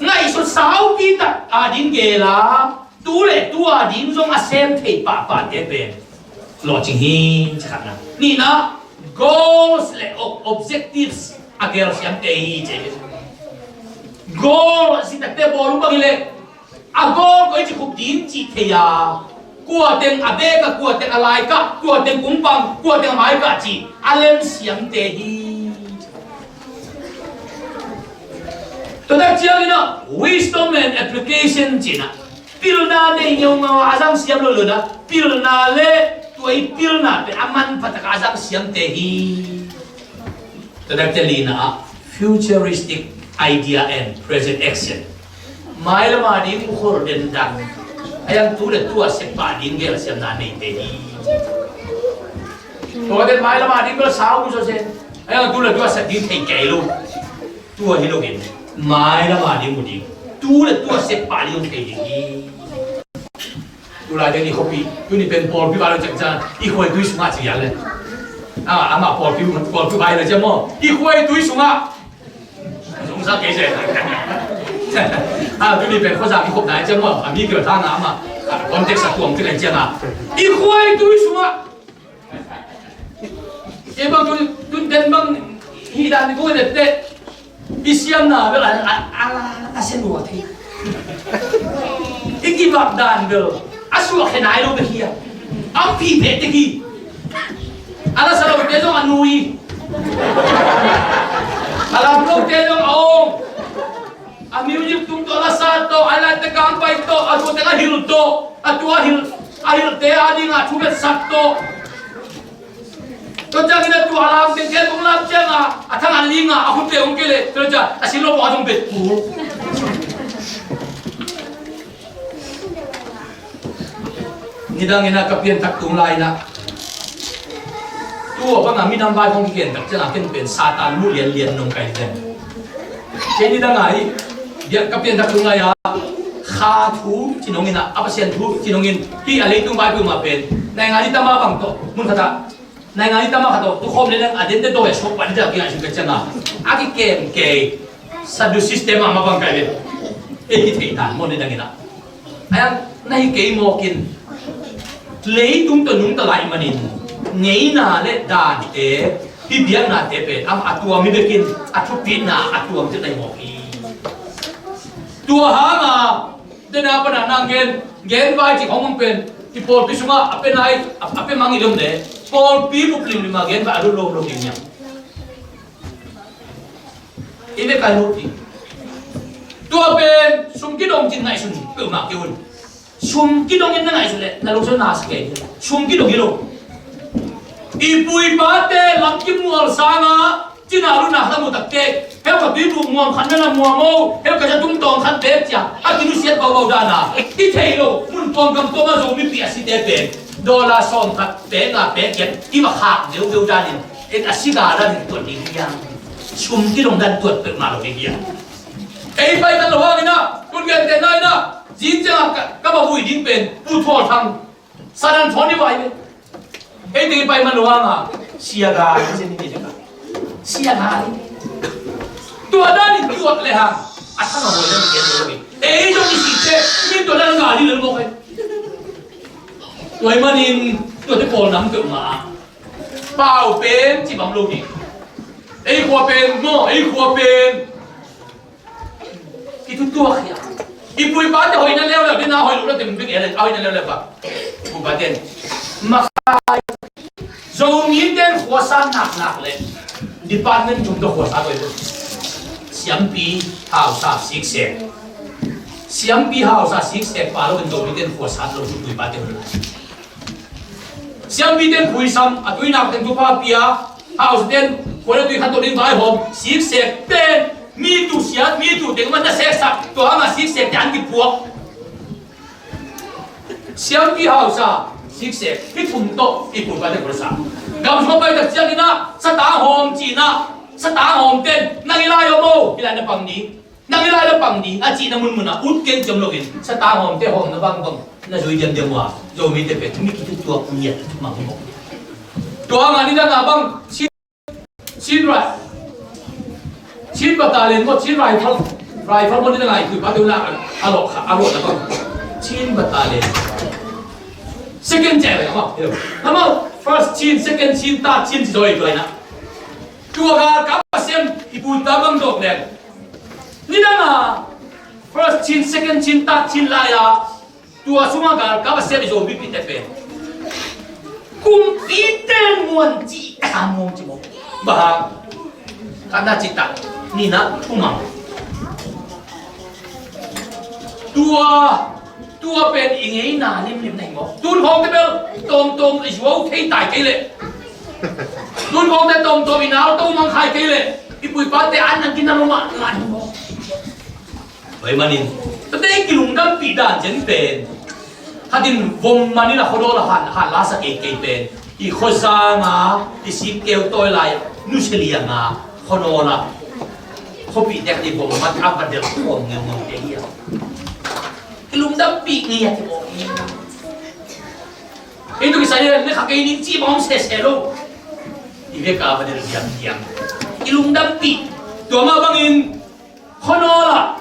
Ngaihsut saupi tak a ding gel a, tu le tu a ding zong a sem thei pahpahte pen lawhcing hi, ci khatna. Nihna, goals le ob-, objectives a gelsiamte hi, ci. Goal a cih takteh bawlung bang hi leh a goal koi ci khup ding cih thei a, kua teng a bek a, kua teng a lai kah, kua teng kung pang, kua teng a mai kah cih a lemsiamte hi. Tua tak ciangin ah wisdom and application cih na, pilna nei ngeungau a zang siam lo lo na, pilna le tua i pilna pen a manpha tak a zang siamte hi. Tua tak ciang lina ah futuristic idea and present action. Mailam a ding mukhur den dan. A yang tu le tu a sep pah ding gelsiamna neite hi. Tua den mailam a ding bel sau muso sen. A yang tu le tu a sep ding thei kei lo. Tua hi lo gen. Mailam a ding mu ding. Tu le tu a sep pah ding thei ding hi. Tulai teng i khuapi, tuni pen pawlpi vai lo ciangciang, i khuaitui sungah ci hial le. Ah, amah pawlpi, pawlpi vai lo ciang maw, i khuaitui sungah. Zong sa kei se. Ah, tuni pen khuazak i khuap nai ciang maw, a mi kio thang a amah, ah, context a tuam ci le ciang a. I khuaitui sungah. Kei bang tun, tun den bang hih dan i ko i dette. I siamna bel a, a, a, a sia nua thei. I kivak dan bel a suak khe nai lo bek hi a. A phih peh tek hi. A la sa lote zong a nui. A lam lote zong a om. A music tung tawh, a la sa tawh, a la te kang pai tawh, a tua teng a hilh tawh, a tua a hilh, a hilhte a dingah thu betsak tawh. Tua ciangin a tua a lam teng kei kong lam ciangah a thang a lingah a khut te hong kei leh tua ciang a sin lo pawh a dong bet kul. Nidangin a ka pianthak tung lai-in ah tua bangah minam vai hong kigen tak ciangah ken pen Satan muh lianlian nong kai den. Kei nidangah hih biak ka pianthak tung lai-a kha thu ci nongin ah, a Pasian thu ci nongin, hih a leitung vaipuima pen naingan i tama bang tawh mun khatah, naingan i tama khat tawh tukhawm le nang a dente tawh a suak pah dite a kingaihsun ka ciangah a kikem kei Sadducees te mahmah bang kai ve. Ei hi thei tan maw nidangin ah. Ayang na hi kei mawkin leitung tawh nungta lai manin ngeina le dante, hih biaknate pen amah a tuam hi bekin a thupitna a tuam tek lai mawk hi. Tua hanga dena pana nang gen, gen vai cik hong mang pen, i pawlpi sungah a pe nai, a, a pe mang i dom le, pawlpi bup limlim a gen vai a lut lomlom ding niang. I ve kai lo ding. Tua pen sum kidong cin ngaihsun peuhmah kei un. Sum kidong in na ngaihsun leh na lungsim na sa kei. Sum kidong hi lo. I pu i pate lam kimual sanga cina luna hla mu takte, heu ka tuibu muam khat na na muam o, heu ka zatung tawng khat pek cia, a kinusiat baubau dana i thei lo. Mun tuam gam tuama Zomi pi a site pen dollar sawm khat pek nga pek kian i va khak veuveu danin, en a si ga danin tuat ding hiang. Sum kidong dan tuat peuhmah lo ding hiang. Ei pai kan lo hangin ah, tun gentehna in ah, zing ciangah ka, ka va vui ding pen Pu Thual Thang Sanan Thawn i vai ve. Ei teng i pai man lo hangah, sia ga hi zen i ti zen ah. Sia ga hi. Tua dan in tuat le hang, a thang a huai dan i gen lo hi. Ei zong i sih teh, min tua dan ga ding lel mawk hi. Tua ahih manin, tuate pawl nam peuhmah ah pau pen ci bang lo ding. Ei khua pen maw, ei khua pen kitutuak hi a. I pu i pate hoihna leuleu dina hoih lohna teng bek e le, a hoihna leuleu pa. I pu i pate makai Zomite in khuasa naknak le department thum tawh khuasa tawh i pu. Siampi, hausa, siksek. Siampi, hausa, siksek pa lo in Zomite in khuasa lo i pu i pate hoih lai. Siampite in phuisam, a tuinak teng thupha pia, hausa ten khual a tui khan tawh ding vaihawm, siksek pen mi tu siat, mi tu teng man na seksak, tua hanga siksek te an kiphuak. Siampi, hausa, siksek, hih thum tawh i pu i pate khuasa. Gam sung pai tak ciangin ah, satang hawm cih in ah, satang hawm ten nang i lai om o, hih lai na pang ni. Nang i lai na pang ding a cihna munmun ah ut keng ciam loin, satang hawmte hawmna bangbang na zui diamdiam uh a, Zomite pen mi kitutuak ngiat mang hi mawk. Tua hangah nidang a bang Chin, Chin Rai, Chin Battalion maw, Chin Rifle, Rifle maw, nidang a i pu i pate uh na a lawh kha, a lawhna bang Chin Battalion. Second chair le amau, amau first Chin, second Chin, third Chin ci zaw i tua inah. Tua galkap a sem i pu i pa bang dawk leng. Nidang a first Chin, second Chin, third Chin lai-a tua sungah galkap a sem i Zomipite pen kumpite muan cih taka muang ci maw? Bang hang? Khatna citak, nihna thumang. Tua Tua pen i ngeina limlim na hi maw? Tun khawngte bel tawmtawm i zuau thei tai kei leh, tun khawngte tawmtawm i nau to mang khai kei leh, i pu i pate an nang kina lo mah ngan hi maw? Tua ahih manin tate i kilungdampih dan ciang pen, khatin vom manin a khuadawl a han, han la sa kei kei pen, i khuazanga i sik keu tawi lai nusia lianga khuanawl a khuapihte khat i vom man a va delh khawm ngeungeute hi a. Kilungdampih ngei a kibawh hi. Ei tuk i sa le kha kei ning cih bang om sese lo. I vek a va del diamdiam. Kilungdampih. Tua mah bangin khuanawl ah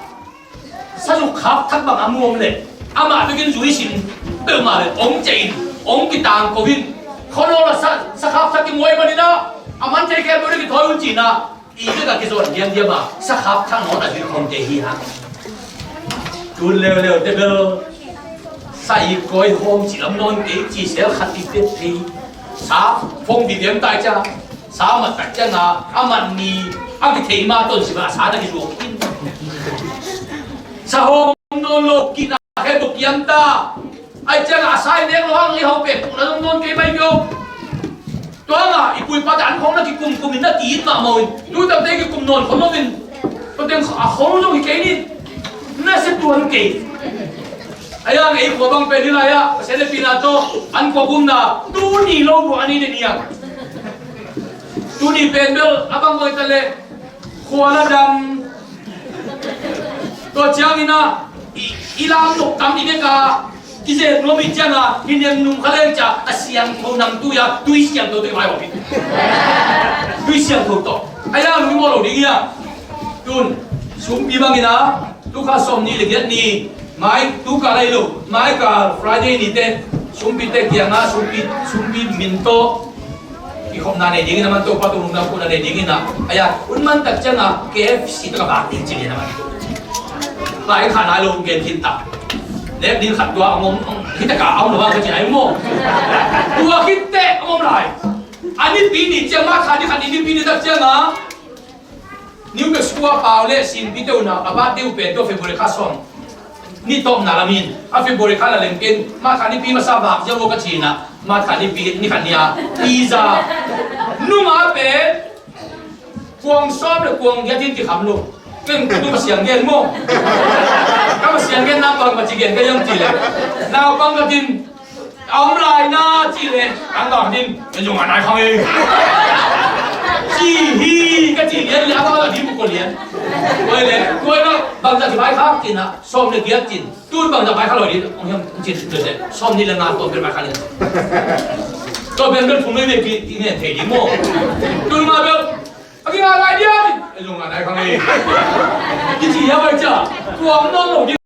sazuk khapthak bang a mu om leh amah bekin zui sin peuhmah leh ong ciah in, ong kitangko in. Khuanawl ah sa, sa khapthak kimuai manin ah a man thei khempeuh na kithawi un ci-in ah. I bek a kizawn diamdiam a, sakhap thang nawn a zui khawmte hi hang. Tun leuleu te bel sa i kawi hawm ci lam nawn kei ci sel khat i pet thei. Sa phone video tai cia, sa mat tak cianga a mat ni a kithei ma ton si ma sa na kizuak in. Sa hawm nawn lo kina khe buk kiam ta. Ai cianga a sai nek lo hang i hau pek puk na zong nawn kei mai kio. Tua hanga i pu i pate an khawng na kikumkum in na ki-it mahmah uh in, tutakte kikum nawn khawm lo in, tua teng a khawng zong hi kei ni. Na sia tuan kei. Ai hang ei khua bang pen hi lai-ah Pasian hehpihna tawh an khua bumna tuni lo buah a ni den hiam? Tuni pen bel a bang bang ta leh khua la dam. Tua ciangin ah i, i lam tok tam i bek a kizel nuam i cianga hi nem nung kha leng cia a siangtho nam tui a tui siangtho tui vai hawm hi. Tui siangtho tawh ai lam nung i maw lo ding hiam? Tun sumpi bangin ah tukha sawm ni le giat ni mai tukal ai lo mai kal Friday ni te sumpite kianga sumpi, sumpi min tawh i khopna nei dingin a man Topa tung lungdam puna nei dingin ah ai a un man tak cianga K F C taka bak ding ci lian a man. Lai kha nai lo gen khit ta. Nek din khat tua a ngom, hita ka a om lo a ka ci nai maw. Tua khit teh a ngom lai. A nipi ni ciang, March kha ni khat ni nipi ni tak ciang a, New Mexico a pau le sinpite uh na a birthday uh pen tua February kha sawm ni tawpna lam in, a February kha na lem ken, March kha nipi masa vak ziau ka ci na, March kha nipi ni khat ni a, pizza. Nung a pen, kuang sawm le kuang giat in kikham lo. Ken ka tu ka siang gen maw. Ka ma siang gen naupang ka ci gen ka yang ci le. Naupang ka tin, a om lai na ci le. Ang ka tin, en zong a nai khang e. Ci hi ka ci lian le, a ba ka tin bu ko lian. Koi le, koi na, bang ka ci bai khak tin a, sawm le giat tin. Tun bang zah bai kha lo ding, ong hiam cin cin le. Sawm ni le nga tawm pen bai kha le. Tawm pen pen phung le ne pi, i ne thei ding maw. Tun nga pen, a ki nga lai dia. E zong nga nai kha nge. Ki ci ya bai ca. Kuang no lo ding.